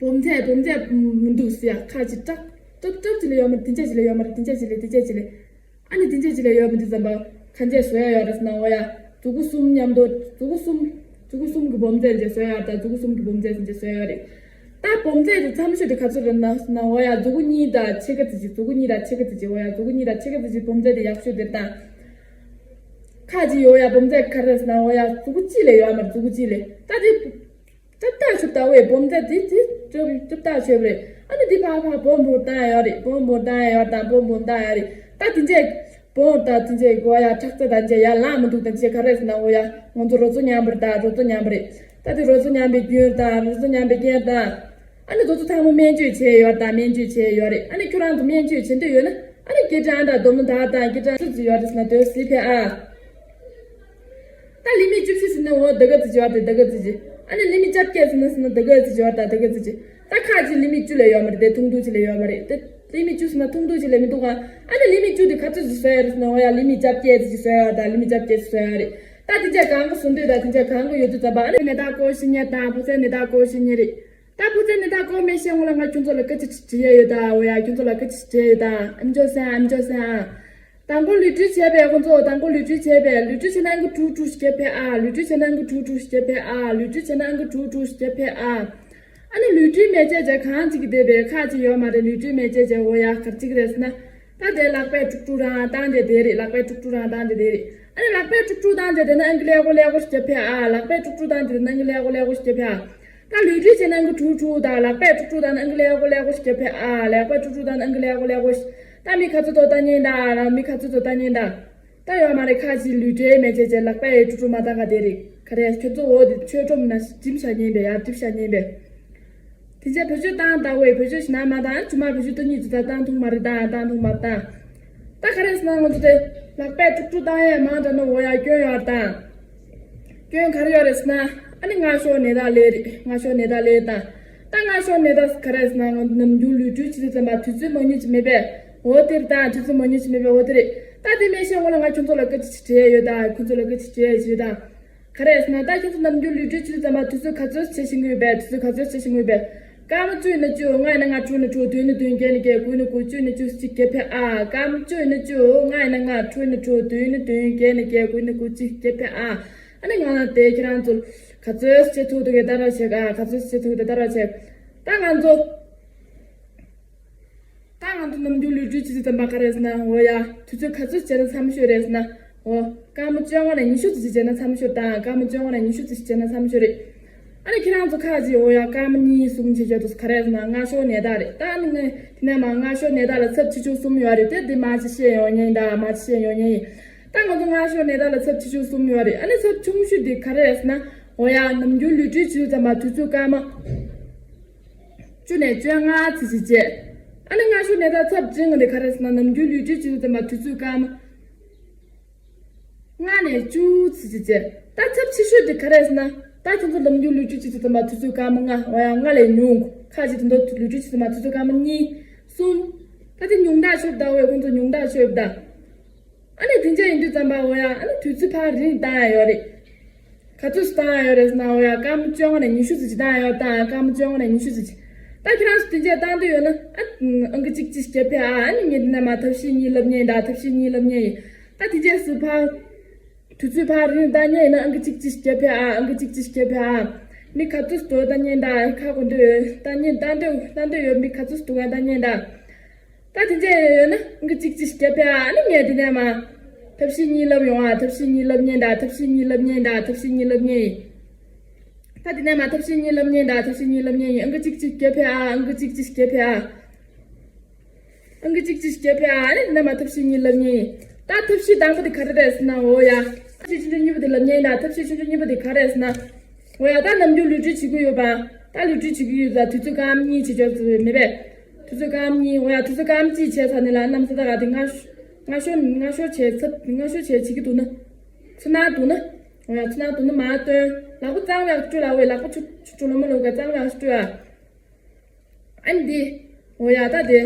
བུ་མོ་ཚེ་བུ་མོ་ཚེ་མི་འདུག་ཟེར་ཡ་ཁ་ཅིག་སྐྲག་སྐྲག་སྐྲག་ཅིག་ལས་ཡོད་མ་རེད་དེ་འདྲ་ཅིག་ལས་ཡོད་མ་རེད་དེ་འདྲ་ཅིག་ལས་དེ་འདྲ་ཅིག་ལས། ཨ་ནི་དེ་འདྲ་ཅིག་ལ་ཡོད་མི་འདུག་བསམ་པ་གང་ཅི་བཟོ་ཡ་ཡོད་རེད་ཟེར་ན་འོ་ཡ། མཛུ་གུ་གསུམ་མཉམ་དུ་མཛུ་གུ་གསུམ། མཛུ་གུ་གསུམ་གྱི་བུ་མོ་ཚེ་འདྲ་བཟོ་ཡ་ཡོད་ད་མཛུ་གུ་གསུམ་གྱི་བུ་མོ་ཚེ་འདྲ་བཟོ་ཡ་ཡོད་རེད། ད་བུ་མོ་ཚེ་དེ་མཚམས་ཤོས་དེ་ག་ཚོད་རེད་ན་ཟེར་ན་འོ་ཡ་མཛུ་གུ་གཉིས་དང་ཕྱེད་ཀ་ཙི་ཅི་མཛུ་གུ་གཉིས་དང་ཕྱེད་ཀ་ཙི་ཅི་འོ་ཡ་མཛུ་གུ་གཉིས་དང་ཕྱེད་ཀ་ཙི་ཅི་བུ་མོ་ཚེ་དེ་ཡག་ཤོས་དེ་རེད་ད། ཁ་ཅིག་འོ་ཡ་བུ་མོ་ཚེ་ག་རེ་ཟེར་ན་འོ་ཡ་མཛུ་གུ་གཅིག་ལས་ཡོད་མ་རེད་མཛུ་གུ་གཅིག་ལས་ད་དེ། གྲུབ་རྟགས་ཆོབ་ལྟ་བས་སྦོམ་ཚད་དེ་དེ་གྲུབ་གྲུབ་རྟགས་ཆོབ་རེད། ཨ་ནི་འདི་ཕ་ཕ་སྦོམ་སྦོམ་བཏང་ཡོད་རེད་སྦོམ་སྦོམ་བཏང་ཡོད་དང་སྦོམ་སྦོམ་བཏང་ཡོད་རེད། ད་དེ་འདྲས་སྦོམ་དང་དེ་འདྲས་གོ་ཡ་ཁྲག་རྩ་དང་འདྲས་ཡ་ལངས་མི་འདུག་དང་འདྲས་ག་རེ་ཟེར་ན་འོ་ཡ་ང་ཚོ་རོ་ཚོ་མཉམ་པར་དང་རོ་ཚོ་མཉམ་པ་རེད། ད་དེ་རོ་ཚོ་མཉམ་པའི་རྒྱུན་དང་རོ་ཚོ་མཉམ་པའི་རྐྱེན་དང་། ཨ་ནི་དེ་ཚོ་ཚང་མ་སྨན་བཅོས་བྱས་ཡོད་དང་སྨན་བཅོས་བྱས་ཡོད་རེད། ཨ་ནི་ཁྱོད་རང་ཚོ་སྨན་བཅོས་བྱེད་འདོད་ཡོད་ན་ཨ་ནི་སྐད་གྲགས་འདྲ་སྡོམ་ནོ་ད་དང་སྐད་གྲགས་ཚོད་ཚོད་ཡོད་རེད་ཟེར་ན་དོན་སྲིད་ཕེ་ཨ། ད་ལི་མི་བཅུ་བཞི་ཟེར་ན་འོ་ད་ག་ཙི་ཅི་བར་དེ་ད་ག་ཙི་ཅི། ཨ་ནི་ལི་མི་བཅོ་བརྒྱད་ཟེར་ན་ཟེར་ན་ད་ག་ཙི་ཅི་བར་ད་ད་ག་ཙི་ཅི། ད་ཁ་ཅིག་ལི་མི་བཅུ་ལས་ཡོད་མ་རེད་དེ་ཐུང་ཐུང་ཅིག་ལས་ཡོད་མ་རེད་དེ། ལི་མི་བཅུ་ཟེར་ན་ཐུང་ཐུང་ཅིག་ལས་མི་འདུག་ག་ཨ་ནི་ལི་མི་བཅུ་དེ་ག་ཚོད་ཅིག་བཟོ་ཡ་རེད་ཟེར་ན་འོ་ཡ་ལི་མི་བཅོ་བརྒྱད་ཅིག་བཟོ་ཡ་རེད་ད་ལི་མི་བཅོ་བརྒྱད་ཅིག་བཟོ་ཡ་རེད། ད་དེ་འདྲ་གང་ག་བཟོ་འདོད་ད་དེ་འདྲ་གང་ག་ཡོད་དུས་ཙམ་པ་ཨ་ནི་ནད་རྟགས་སྐོར་ཞིག་ཉེ་དང་བུ་ཚའི་ནད་རྟགས་སྐོར་ཞིག་ཉེ་རེད། ད་བུ་ཚའི་ནད་རྟགས་སྐོར་མེད་ཤེས་ངོ་ལ་ང་ཁྱོད་ཚོ་ལ་སྐད་ཆ་ཅིག་དྲི་ཡ་ཡོད་ད་འོ་ཡ་ཁྱོད་ཚོ་ལ་སྐད་ཆ་ཅིག་དྲི་ཡ་ཡོད་ད་ཨ་མི་ཅོ་སེ་ཨ་ཨ་མི་ཅོ་སེ་ཨ། དང་པོ་ལུས་འབྲེལ་བྱས་པས་ཁོ་ཚོ་དང་པོ་ལུས་འབྲེལ་བྱས་པས་ལུས་འབྲེལ་བྱས་ན་ཨང་ཀི་དྲུག་དྲུག་ཞིག་རྒྱབ་ཕེ་ཨ་ལུས་འབྲེལ་བྱས་ན་ཨང་ཀི་དྲུག་དྲུག་ཞིག་རྒྱབ་ཕེ་ཨ་ལུས་འབྲེལ་བྱས་ན་ཨང་ཀི་དྲུག་དྲུག་ཞིག་རྒྱབ་ཕེ་ཨ། ཨ་ནི་ལུས་འབྲེལ་མེད་བྱས་བྱས་གང་ཅིག་གི་བསྡད་པས་ཁ་ཅིག་ཡོད་མ་རེད་ལུས་འབྲེལ་མེད་བྱས་བྱས་འོ་ཡ་གར་ཅིག་རེད་ཟེར་ན། ད་དེ་ལག་པས་དཀྲུག་དཀྲུག་རང་བཏང་བསྡད་དེ་རེད་ལག་པས་དཀྲུག་དཀྲུག་རང་བཏང་བསྡད་དེ་རེད། ཨ་ནི་ལག་པས་དཀྲུག་དཀྲུག་བཏང་བསྡད་དེ་ན་ཨང་ཀི་ཀླད་ཀོར་ཀླད་ཀོར་ཞིག་རྒྱབ་ཕེ་ཨ་ལག་པས་དཀྲུག་དཀྲུག་བཏང་བསྡད་དེ་ན་ཨང་ཀི་ཀླད་ཀོར་ཀླད་ཀོར་ཞིག་རྒྱབ་ཕེ་ཨ། ད་ལུས་འབྲེལ་བྱས་ན་ཨང་ཀི་དྲུག་དྲུག་དང་ལག་པས་དཀྲུག་དཀྲུག་བཏང་ན་ཨང་ཀི་ཀླད་ཀོར་ཀླད་ཀོར་ཞིག་རྒྱབ་ཕེ་ཨ་ལག་པས་དཀྲུག་དཀྲུག་བཏང་ན་ཨང་ཀི་ཀླད་ཀོར་ཀླད་ཀོར་ཞིག་ད་མི་ག་ཚོད་དོ་ལྟ་ཉན་ད་ར་མི་ག་ཚོད་དོ་ལྟ་ཉན་ད། ད་ཡོད་མ་རེད་ཁ་ཅིག་ལུས་འབྲེལ་མེད་བྱས་བྱས་ལག་པས་དཀྲུག་དཀྲུག་མ་བཏང་ག་དེ་རེད་ག་རེ་ཁྱོད་ཚོ་འོ་དེ་ཆོས་ཁྲོམ་ན་འགྲིམ་བྱ་ཉན་པས་ཡར་འགྲིམ་བྱ་ཉན་པས། དེ་རྗེས་བེད་སྤྱོད་བཏང་ད་འོས་བེད་སྤྱོད་ཞིག་ན་མ་བཏང་ཇུ་མ་བེད་སྤྱོད་ཏུ་གཉིས་ཙི་ད་བཏང་ཐུང་མ་རེད་ད་བཏང་ཐུང་མ་བཏང་། ད་ག་རེ་ཟེར་ན་ང་ཚོ་དེ་ལག་པས་དཀྲུག་དཀྲུག་བཏང་ཡས་མང་དྲགས་ན་འོ་ཡ་སྐྱོན་ཡོད་རེད་ད། སྐྱོན་ག་རེ་ཡོད་རེད་ཟེར་ན། ཨ་ནི་སྔ་ཤོས་ནད་རྟགས་ལས་རེད་སྔ་ཤོས་ནད་རྟགས་ལས་ད། ད་སྔ་ཤོས་ནད་རྟགས་ག་རེ་ཟེར་ན་ང་ནམ་རྒྱུན་ལུས་འབྲེལ་བྱེད་དུས་ཙམ་པ་དུས་ཚོད་མང་ཉུང་ཅིག་མེད་པས་འོ་དེ་རེད་ད་དུས་ཚོད་མང་ཉུང་ཅིག་མེད་པས་འོ་དེ་རེད། ད་དེ་མེད་ཤེས་ངོ་ལ་ང་ཁྱོད་ཚོ་ལ་སྐད་ཆ་ཅིག་དྲི་ཡས་ཡོད་ད་ཁྱོད་ཚོ་ལ་སྐད་ཆ་དྲི་ཡས་ཡོད་ད། ག་རེ་ཟེར་ན་ད་ཁྱོད་ཚོ་ནམ་རྒྱུན་ལུས་འབྲེལ་བྱེད་དུས་ཙམ་པ་དུས་ཚོད་ག་ཚོད་བྱེད་བཞིན་ཡོད་པས་དུས་ཚོད་ག་ཚོད་བྱེད་བཞིན་ཡོད་པས། སྐར་མ་བཅུ་ཡིན་ན་བཅུ་ལྔ་ཡིན་ན་ལྔ་དྲུག་ཡིན་ན་དྲུག་བདུན་ཡིན་ན་བདུན་བརྒྱད་ཡིན་ན་བརྒྱད་དགུ་ཡིན་ན་དགུ་བཅུ་ཡིན་ན་བཅུ་གཅིག་བརྒྱབ་ཕེ་ཨ། སྐར་མ་བཅུ་ཡིན་ན་བཅུ་ལྔ་ཡིན་ན་ལྔ་དྲུག་ཡིན་ན་དྲུག་བདུན་ཡིན་ན་བདུན་བརྒྱད་ཡིན་ན་བརྒྱད་དགུ་ཡིན་ན་དགུ་གཅིག་བརྒྱབ་ཕེ་ཨ། ཨ་ནི་ང་ལ་དེ་ཁྱེད་རང་ཚོ་ག་ཚོད་བྱེད་ཐུབ་འདུག་གས་ལྟ་ར་བྱེད་ག་ག་ཚོད་བྱེད་ཐུབ་འདུག་ལྟ་ར་བྱེད། ད་ང་ཚོ། ད་ང་ཚོ་ནམ་རྒྱུན་ལུས་འབྲེལ་བྱེད་དུས་ཙམ་པ་ག་རེ་ཟེར་ན་འོ་ཡ་དུས་ཚོད་ག་ཚོད་བྱས་ན་འཚམ་ཤོས་རེད་ཟེར་ན་འོ་སྐར་མ་བཅོ་ལྔ་ནས་ཉི་ཤུ་ཙམ་ཅིག་བྱས་ན་འཚམ་ཤོས་དང་སྐར་མ་བཅོ་ལྔ་ནས་ཉི་ཤུ་ཙམ་ཅིག་བྱས་ན་འཚམ་ཤོས་རེད། ཨ་ནི་ཁྱེད་རང་ཚོ་ཁ་ཅིག་འོ་ཡ་སྐར་མ་གཉིས་གསུམ་བྱེད་ཆོག་དུས་ག་རེ་ཟེར་ན་སྔ་ཤོས་ནད་རྟགས་རེད་ད་ཨ་ནི་ངས་དེ་ནས་མ་སྔ་ཤོས་ནད་རྟགས་ལ་ཚབས་ཆེ་ཤོས་གསུམ་ཡོད་རེད་དེ་དེ་མ་ཅིག་བཤད་ཡོང་ཉན་ཡིན་ད་མ་ཅིག་བཤད་ཡོང་ཉན་ཡིན། ད་ང་ཚོ་སྔ་ཤོས་ནད་རྟགས་ལ་ཚབས་ཆེ་ཤོས་གསུམ་ཡོད་རེད་ཨ་ནི་ཚབས་ཆུང་ཤོས་དེ་ག་རེ་རེད་ཟེར་ན་འོ་ཡ་ནམ་རྒྱུན་ལུས་འབྲེལ་བྱེད་དུས་ཙམ་པ་དུས་ཚོད་སྐར་མ། བཅུ་ནས་བཅོ་ལྔ་ཙམ་ཅིག་བྱས། ཨ་ནི་སྔ་ཤོས་ནད་རྟགས་ཚབས་ཆེན་གྱི་འདི་ག་རེ་ཟེར་ན་ནམ་རྒྱུན་ལུས་འབྲེལ་བྱེད་དུས་ཙམ་པ་དུས་ཚོད་སྐར་མ། ལྔ་ནས་བཅུ་ཙམ་ཅིག་བྱས། ད་ཚབས་ཆེ་ཤོས་འདི་ག་རེ་ཟེར་ན། ད་ཁྱོད་ཚོ་ནམ་རྒྱུན་ལུས་འབྲེལ་བྱེད་དུས་ཙམ་པ་དུས་ཚོད་སྐར་མ་ལྔ་འོ་ཡ་ལྔ་ལས་ཉུང་། ཁ་ཅིག་དེ་འདྲ་ལུས་འབྲེལ་བྱེད་དུས་ཙམ་པ་དུས་ཚོད་སྐར་མ་གཉིས། གསུམ། ད་དེ་ཉུང་དྲགས་ཤོས་ད་འོ་ཡ་ཁོང་ཚོ་ཉུང་དྲགས་ཤོས་ད། ཨ་ནི་དེ་འདྲ་ཡིན་དུས་ཙམ་པ་འོ་ཡ་ཨ་ནི་དུས་ཚོད་ཕར་རིང་བཏང་ཡ་ཡོད་རེད། ག་ཚོད་བཏང་ཡ་ཡོད་རེད་ཟེར་ན་འོ་ཡ་སྐར་མ་བཅོ་ལྔ་ནས་ཉི་ཤུ་ཙམ་ཅིག་བཏང་ཡ་ཡོད་དང་སྐར་མ་བཅོ་ལྔ་ནས་ཉི་ཤུ་ཙམ་ཅིག་ད་ཁྱེད་རང་ཚོ་དེ་འདྲ་བཏང་འདོད་ཡོད་ན་ཨ་ཨང་ཀི་གཅིག་གཅིག་བརྒྱབ་ཕེ་ཨ་ཨ་ནི་ངས་འདི་ན་མ་ཐབས་ཤེས་གཉིས་ལབ་མཁན་ཡིན་ད་ཐབས་ཤེས་གཉིས་ལབ་མཁན་ཡིན། ད་དེ་འདྲ་སུ་ཕར་དུས་ཚོད་ཕར་རིང་བཏང་མཁན་ཡིན་ན་ཨང་ཀི་གཅིག་གཅིག་བརྒྱབ་ཕེ་ཨ་ཨང་ཀི་གཅིག་གཅིག་བརྒྱབ་ཕེ་ཨ། མི་ག་ཚོད་སུ་བཏང་མཁན་ད་ཁ་གོ་འདོད་ཡོད་བཏང་མཁན་བཏང་འདོད་བཏང་འདོད་ཡོད་མི་ག་ཚོད་སུ་འདུག་ག་བཏང་མཁན་ད། ད་དེ་འདྲ་ཡོད་ན་ཨང་ཀི་གཅིག་གཅིག་བརྒྱབ་ཕེ་ཨ་ནི་ངས་དེ་ནས་མ། ཐབས་ཤེས་གཉིས་ལབ་ཡོང་ཨ་ཐབས་ཤེས་གཉིས་ལབ་མཁན་ད་ཐབས་ཤེས་གཉིས་ལབ་མཁན་ད་ཐབས་ཤེས་གཉིས་ལབ་མཁན་ཡིན། ད་དེ་ནས་མ་ཐབས་ཤེས་གཉིས་ལབ་མཁན་ད་ཐབས་ཤེས་གཉིས་ལབ་མཁན་ཡིན་ཨང་ཀི་གཅིག་གཅིག་བརྒྱབ་ཕེ་ཨ་ཨང་ཀི་གཅིག་གཅིག་བརྒྱབ་ཕེ་ཨ། ཨང་ཀི་གཅིག་གཅིག་བརྒྱབ་ཕེ་ཨ་ཨ་ནི་དེ་ནས་མ་ཐབས་ཤེས་གཉིས་ལབ་མཁན་ཡིན། ད་ཐབས་ཤེས་དང་པོ་དེ་ག་རེ་རེད་ཟེར་ན། འོ་ཡ། ཐབས་ཤེས་ཆུང་ཆུང་གཉིས་པོ་དེ་ལབ་ཉན་ཡིན་ད། ཐབས་ཤེས་ཆུང་ཆུང་གཉིས་པོ་དེ་ག་རེ་རེད་ཟེར་ན། འོ་ཡ། ད་ནམ་རྒྱུན་ལུས་འབྲེལ་བྱེད་ཀྱི་ཡོད་པ། ད་ལུས་འབྲེལ་བྱེད་ཀྱི་ཡོད་ད། དུས་ཚོད་སྐར་མ་གཉིས་བྱེད་ཆོག་ཚོད་མེད་པས། དུས་ཚོད་སྐར་མ་གཉིས། འོ་ཡ། དུས་ཚོད་སྐར་མ་གཅིག་བྱས་ཚར་ནས་ལ་གནམ་ས་ད་ག་དེ་སྔ་ཤོ་སྔ་ཤོ་སྔ་ཤོ་བྱས་ཚར། སྔ་ཤོ་བྱས་བྱེད་ཀྱི་འདུག་ན། ཚུར་ནང་འདུག་ན། འོ་ཡ། ཚུར་ནང་འདུག་ན་མར་སྟོན། ལག་པ་གཙང་བའི་སྤྲོད་ལ། འོ་ཡ། ལག་པ་ཆུ་ཆུ་ཆུ་ལོ་མ་ལོ་ག་གཙང་བའི་སྤྲོད་ཨ། ཨ་ནི་འདི། འོ་ཡ། ད་དེ།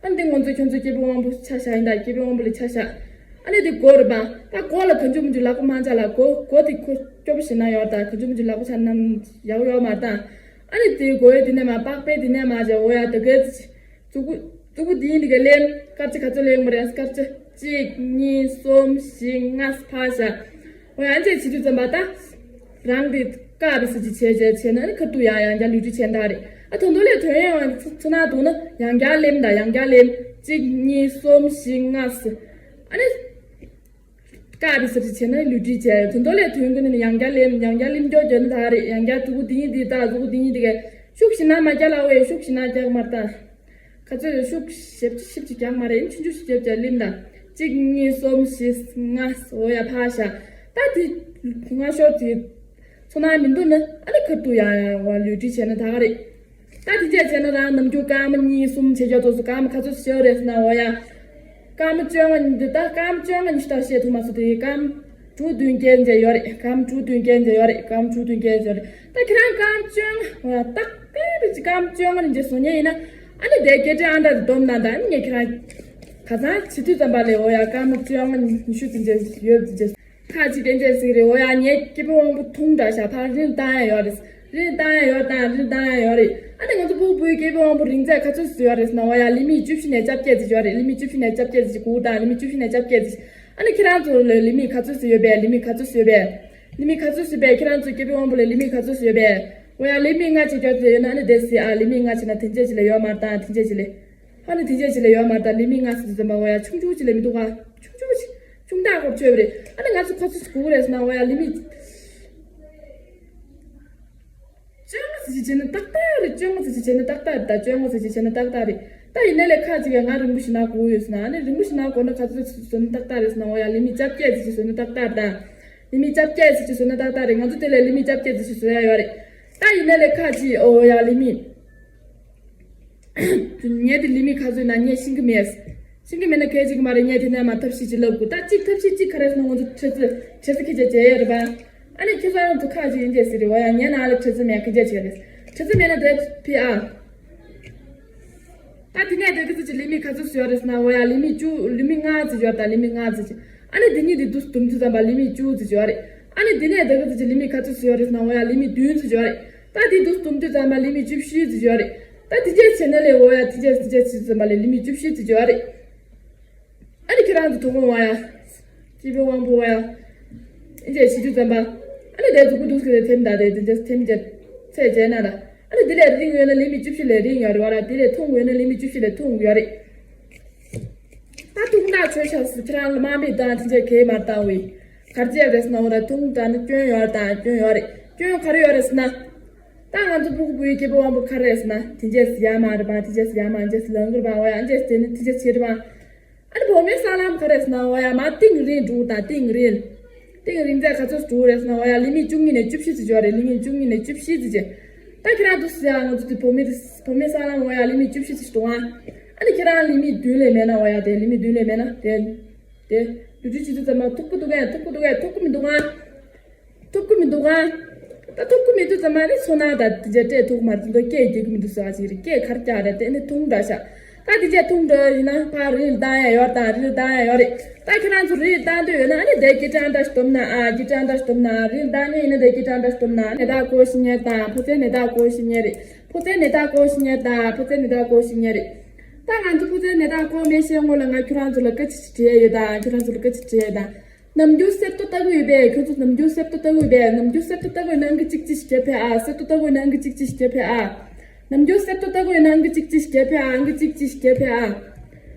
ཨ་ནི་འདི་ང་ཚོ་ཁྱོད་ཚོ་སྐྱེས་བུ་དབང་པོ་ཆ་བཞག་ཡིན་ད། སྐྱེས་བུ་དབང་པོ་ལ་ཆ་བཞག་ཨ་ནི་འདི་མགོ་རེད་པ། ད་མགོ་ལ་གང་བྱུང་མང་བྱུང་ལག་པ་མ་འཇག་ལ། མགོ་མགོ་དེ་ཁོ་སྐྱོ་པོ་ཞིག་ན་ཡོད་ད། གང་བྱུང་མང་བྱུང་ལག་པ་འཇག་ན་ཡག་ཡོད་མ་རེད་ད། ཨ་ནི་དེ་མགོ་ཡི་དེ་ནས་མ། པགས་པའི་དེ་ནས་མ་བྱས། འོ་ཡ། ད་ག་གཙུག་གུ་གཙུག་གུ་འདི་ཡིན་འདི་ག་ལེན། སྐར་ཆ་ག་ཚོད་ལེན་མ་རེད། སྐར་ཆ་གཅིག་གཉིས་གསུམ་བཞི་ལྔ་ཕར་བཞག་འོ་ཡ། ཨ་ནི་བྱེད་དུས་ཙམ་པ་ད། རང་དེ་ཀ་བི་སི་ཅི་བྱས་བྱས་བྱས་ན་ནི་ཁ་ཐུག་ཡང་ཡང་བསྐྱར་ལུས་འབྲེལ་བྱས་ད་རེད། ཨ་དོན་དོ་ལས་དོན་ཡང་ཚུར་ཚུར་ནང་འདུག་ན་ཡང་བསྐྱར་ལེན་ད། ཡང་བསྐྱར་ལེན། གཅིག་གཉིས་གསུམ་བཞི་ལྔ་ཟེར། ཨ་ནི་ཀ་བི་སི་ཅི་བྱས་ན་ལུས་འབྲེལ་བྱས། དོན་དོ་ལས་དོན་གྱི་ནི་ཡང་བསྐྱར་ལེན། ཡང་བསྐྱར་ལེན་སྐྱོར་བྱས་ན་ད་རེད། ཡང་བསྐྱར་གཙུག་གུ་འདི་ཡིན་འདི་ད། གཙུག་གུ་འདི་ཡིན་འདི་གས་ཤུགས་ཞིག་ན་མ་རྒྱག་ལ། འོ་ཡ། ཤུགས་ཞིག་ན་རྒྱག་མ་རེད་ད། ག་ཚོད་ཤུགས་ཞེ་པོ་ཞེ་པོ་ཅིག་རྒྱག་མ་རེད། ཆུང་ཆུང་ཞིག་རྒྱབ་རྒྱབ་ལེན་ད། གཅིག་གཉིས་གསུམ་བཞི་ལྔ། འོ་ཡ། ཕར་བཞག་ད་དེ་སྔ་ཤོར་དེ་ཚོ་ན་མི་འདུག་ན། ཨ་ནི་ཁ་ཐུག་ཡང་ཡང་བ་ལུས་འབྲེལ་བྱས་ན་ད་ག་རེད། ད་དེ་འདྲས་བྱས་ན་རང་ནམ་རྒྱུན་སྐར་མ་གཉིས་གསུམ་བྱེད་ཆོག་ཏོག་ཙམ། སྐར་མ་ག་ཚོད་ཤོར་རེད་ཟེར་ན། འོ་ཡ། སྐར་མ་བཅོ་ལྔ་ཉིན་དུ་ད་སྐར་མ་བཅོ་ལྔ་ཉིན་ཞིག་ད་བཤད་ཐུབ་མ་སོང་དེ། སྐར་མ་དྲུག་བདུན་བརྒྱད་འཇལ་ཡོད་རེད། སྐར་མ་དྲུག་བདུན་བརྒྱད་འཇལ་ཡོད་རེད། སྐར་མ་དྲུག་བདུན་བརྒྱད་འཇལ་ཡོད་རེད། ད་ཁྱེད་རང་སྐར་མ་བཅོ་ལྔ། འོ་ཡ། ཏག་ཏག་རེད་ཅི། སྐར་མ་བཅོ་ལྔ་ནས་འཇལ་སོང་ཉན་ཡིན་ན། ཨ་ནི་དེ་སྐད་ཆ་ཨ་འདྲ་དེ་སྡོམ་ན་ད། ཨ་ནི་ངས་ཁྱེད་རང་ག་ཚང་བྱེད་དུས་ཙམ་པ་ལས། འོ་ཡ། སྐར་མ་བཅོ་ལྔ་ཉི་ཤུ་ཙམ་འཇལ་ཡོད་ཙམ་འཇལ། ཁ་ཅིག་དེ་འཇལ་ཟིག་རེད། འོ་ཡ། ངས་སྐྱེས་བུ་དབང་པོ་ཐུང་དྲགས་ཤག་ཕར་རིལ་བཏང་ཡ་ཡོད་རེད། རིལ་བཏང་ཡ་ཡོད་དང་རིལ་བཏང་ཡ་ཡོད་རེད། ཨ་ནི་ང་ཚོ་ཕྲུ་གུ་བུའི་སྐྱེས་བུ་དབང་པོ་རིང་ཚད་ག་ཚོད་ཙམ་ཡོད་རེད་ཟེར་ན། འོ་ཡ། ལི་མི་བཅུ་བཞི་ནས་བཅོ་བརྒྱད་ཙམ་ཡོད་རེད། ལི་མི་བཅུ་བཞི་ནས་བཅོ་བརྒྱད་ཙམ་ཞིག་སྒུག་དང་། ལི་མི་བཅུ་བཞི་ནས་བཅོ་བརྒྱད་ཙམ་ཞིག་ཨ་ནི་ཁྱེད་རང་ཚོ་ལ་ལི་མི་ག་ཚོད་ཙམ་ཡོད་པས། ལི་མི་ག་ཚོད་ཙམ་ཡོད་པས། ལི་མི་ག་ཚོད་ཙམ་ཡོད་པས། ཁྱེད་རང་ཚོ་སྐྱེས་བུ་དབང་པོ་ལ་ལི་མི་ག་ཚོད་ཙམ་ཡོད་པས། འོ་ཡ། ལི་མི་ལྔ་བྱེད་རྒྱུ་ཙམ་ཡོད་ན་ཨ་ནི་དེ་ཟེར་ཨ། ལི་མི་ལྔ་བྱེད་ན་དེ་འདྲས་ཅིག་ལས་ཡོད་མ་རེད་ད། དེ་འདྲས་ཅིག་ལས། ཨ་ནི་དེ་འདྲས་ཅིག་ལས་ཡོད་མ་རེད་ད། ལི་མི་ལྔ་ཟེར་དུས་ཙམ་པ། འོ་ཡ། ཆུང་ཆུང་ཅིག་ལས་མི་འདུག་ག་ཆུང་ཆུང་ཅིག་ཆུང་དྲགས་སྐོར་ཆོད་པ་རེད། ཨ་ནི་ང་ཚོ་ཁ་ཚོད་སྒུག་རེད་ཟེར་ན། འོ་ཡ། ལི་མི་བཅོ་ལྔ་ཙམ་ཞིག་བྱས་ན་ཏག་ཏག་རེད། བཅོ་ལྔ་ཙམ་ཞིག་བྱས་ན་ཏག་ཏག་རེད་ད། བཅོ་ལྔ་ཙམ་ཞིག་བྱས་ན་ཏག་ཏག་རེད། ད་ཡིན་ནའི་ལས་ཁ་ཅིག་གིས་ང་རིང་པོ་ཞིག་ན་དགོས་ཡོད་ཟེར་ན། ཨ་ནི་རིང་པོ་ཞིག་ན་དགོས་ན་ག་ཚོད་ཙམ་བཟོས་ན་ཏག་ཏག་རེད་ཟེར་ན། འོ་ཡ། ལི་མི་བཅོ་བརྒྱད་ཙམ་ཞིག་བཟོས་ན་ཏག་ཏག་རེད་ད། ལི་མི་བཅོ་བརྒྱད་ཙམ་ཞིག་བཟོས་ན་ཏག་ཏག་རེད། ང་ཚོ་དེ་ལས་ལི་མི་བཅོ་བརྒྱད་ཙམ་ཞིག་བཟོ་ཡ་ཡོད་རེད། ད་ཡིན་ནའི་ལས་ཁ་ཅིག་འོ་ཡ། ལི་མི་ངས་དེ་ལི་མི་ག་ཚོད་ན་ངས་ཤེས་ཀྱི་མེད། ཤེས་ཀྱི་མེད་ན་གལ་ཆེ་གི་མ་རེད། ངས་དེ་ནས་མ་ཐབས་ཤེས་ཅིག་ལབ་དགོས། ད་གཅིག་ཐབས་ཤེས་གཅིག་ག་རེ་ཟེར་ན། ང་ཚོ་ཁྲི་ཚོ་ཁྲི་ཚོ་ཁྱེད་ཅག་བྱས་ཡོད་རེད་པ། ཨ་ནི་ཁྱེད་ཚོ་རང་ཚོ་ཁ་ཅིག་ཡིན་གྱི་ཟེར་རེད། འོ་ཡ། ངའི་ནང་ལ་ཁྲི་ཚོ་མེད། ཁྱེད་ཅག་བྱས་རེད། ཁྲི་ཚོ་མེད་ན་དེ་ཕི་ཨ། ད་དེ་ནས་དེ་གི་ཚོ་ཅིག་ལི་མི་ག་ཚོད་ཡོད་རེད་ཟེར་ན། འོ་ཡ། ལི་མི་བཅུ། ལི་མི་ལྔ་ཙམ་ཡོད་ད། ལི་མི་ལྔ་ཙམ་ཅིག་ཨ་ནི་དེ་གཉིས་དེ་དུས་སྡོམ་དུས་ཙམ་པ་ལི་མི་བཅུ་ཙམ་ཡོད་རེད། ཨ་ནི་དེ་ནས་དེ་གི་ཚོ་ཅིག་ལི་མི་ག་ཚོད་ཡོད་རེད་ཟེར་ན། འོ་ཡ། ལི་མི་བདུན་ཙམ་ཡོད་རེད། ད་དེ་དུས་སྡོམ་དུས་ཙམ་པ་ལི་མི་བཅུ་བཞི་ཙམ་ཡོད་རེད། ད་དེ་འདྲས་བྱས་ན་ལས། འོ་ཡ། དེ་འདྲས་དེ་འདྲས་བྱེད་དུས་ཙམ་པ་ལས་ལི་མི་བཅུ་བཞི་ཙམ་ཡོད་རེད། ཨ་ནི་ཁྱེད་རང་ཚོ་དོ་དགོང་བ་ཡ། སྐྱེས་བུ་དབང་པོ་བ་ཡ། དེ་འདྲས་བྱེད་དུས་ཙམ་པ། ཨ་ནི་དེ་ཚོ་ཀུ་ཏུ་སུ་རེ་ཐེམ་ད་རེ་དེ་འདྲས་ཐེམ་བྱས་ཚད་བྱས་ན་ད། ཨ་ནི་དེ་ལས་རིང་ཡོད་ན་ལི་མི་བཅུ་བཞི་ལས་རིང་ཡོད་རེད་བ་ར། དེ་ལས་ཐུང་ཡོད་ན་ལི་མི་བཅུ་བཞི་ལས་ཐུང་ཡོད་རེད། ད་ཐུགས་ཐག་ཆོད་ཤག་ཟེར། ཁྱེད་རང་ལ་དམའ་འབེབས་དང་དེ་འདྲས་གས་མ་བཏང་བས། གར་རྒྱས་རེད་ཟེར་ན། འོ་ར། ཐུང་དྲགས་ན་སྐྱོན་ཡོད་རེད་དང་སྐྱོན་ཡོད་རེད། སྐྱོན་ག་རེ་ཡོད་རེད་ཟེར་ན། ད་ང་ཚོ་ཕྲུ་གུ་བུའི་སྐྱེས་བུ་དབང་པོ་ག་རེ་རེད་ཟེར་ན། དེ་འདྲས་ཡ་མ་རེད་པ། དེ་འདྲས་ཡ་མ་འདྲས་ལང་གི་རེད་པ། འོ་ཡ། འདྲས་དེ་ནི་དེ་འདྲས་བྱེད་རེད་པ། ཨ་ནི་བུ་མོའི་ས་ལམ་ག་རེ་རེད་ཟེར་ན། འོ་ཡ། མ་ཏིང་རིང་འགྲོ་དང་ཏིང་རིང་། ཏིང་རིང་ཚད་ག་ཚོད་འགྲོ་རེད་ཟེར་ན། འོ་ཡ། ལི་མི་བཅུ་གཉིས་ནས་བཅུ་བཞི་ཙམ་ཡོད་རེད། ལི་མི་བཅུ་གཉིས་ནས་བཅུ་བཞི་ཙམ་ཅིག་ད་ཁྱེད་རང་ཚོ་ཟེར་ཡ། ང་ཚོ་དེ་བུ་མོའི་བུ་མོའི་ས་ལམ། འོ་ཡ། ལི་མི་བཅུ་བཞི་ཙམ་འགྲོ་ཨ། ཨ་ནི་ཁྱེད་རང་ལི་མི་བདུན་ལས་མེད་ན། འོ་ཡ། དེ་ལི་མི་བདུན་ལས་མེད་ན་དེ། དེ་ལུས་འབྲེལ་བྱེད་དུས་ཙམ་པ་ཐུབ་ཀྱི་འདུག་གས། ཐུབ་ཀྱི་འདུག་གས། ཐུབ་ཀྱི་མི་འདུག་ཨ། ཐུབ་ཀྱི་མི་འདུག་ག་ད་ཐུབ་ཀྱི་མི་འདུག་ཙམ་མ་རེད། ཚོར་སྣང་དང་དེ་འདྲ་སྤྲད་ཐུབ་ཀྱི་མ་རེད། དེ་ཚོ་སྐད་རྒྱག་གི་མི་འདུག་ཟེར་བ་ཅིག་རེད། སྐད་ག་རེ་རྒྱག་རེད། དེ་ནི་ཐུང་དྲགས་ཤག་ད་དེ་འདྲ་ཐུང་དྲགས་ཡིན་ན་ཕར་རིལ་བཏང་ཡ་ཡོད་དང་རིལ་བཏང་ཡ་ཡོད་རེད། ད་ཁྱེད་རང་ཚོ་རིལ་བཏང་འདོད་ཡོད་ན་ཨ་ནི་དེ་གི་ཀྲང་ཀྲང་ཞིག་སྡོམ་ན་ཨ། གི་ཀྲང་ཀྲང་ཞིག་སྡོམ་ན། རིལ་བཏང་ནི་ཡིན་ན་དེ་གི་ཀྲང་ཀྲང་ཞིག་སྡོམ་ན། ནད་རྟགས་བཀོད་ཤེས་མཁན་དང་ཕོ་ཚོད་ནད་རྟགས་བཀོད་ཤེས་མཁན་རེད། ཕོ་ཚོད་ནད་རྟགས་བཀོད་ཤེས་མཁན་དང་ཕོ་ཚོད་ནད་རྟགས་བཀོད་ཤེས་མཁན་རེད། ད་ང་ཚོ་ཕོ་ཚོད་ནད་རྟགས་བཀོད་མེད་ཤེས་སྔོན་ལ་ང་ཁྱེད་རང་ཚོ་ལ་བཀའ་ཅིག་འདྲི་ཡ་ཡོད་ད། ཁྱེད་རང་ཚོ་ལ་བཀའ་ཅིག་འདྲི་ཡ་ཡོད་ད། ནམ་རྒྱུན་གསེར་ཏོག་ལྟ་གི་ཡོད་པས། ཁྱོད་ཚོ་ནམ་རྒྱུན་གསེར་ཏོག་ལྟ་གི་ཡོད་པས། ནམ་རྒྱུན་གསེར་ཏོག་ལྟ་གི་ཡོད་ན་ཨང་ཀི་གཅིག་གཅིག་བརྒྱབ་ཕེབས་ཨ། གསེར་ཏོག་ལྟ་གི་ཡོད་ན་ཨང་ཀི་གཅིག་གཅིག་བརྒྱབ་ཕེབས་ཨ། ནམ་རྒྱུན་གསེར་ཏོག་ལྟ་གི་ཡོད་ན་ཨང་ཀི་གཅིག་གཅིག་བརྒྱབ་ཕེབས་ཨ། ཨང་ཀི་གཅིག་གཅིག་བརྒྱབ་ཕེབས་ཨ།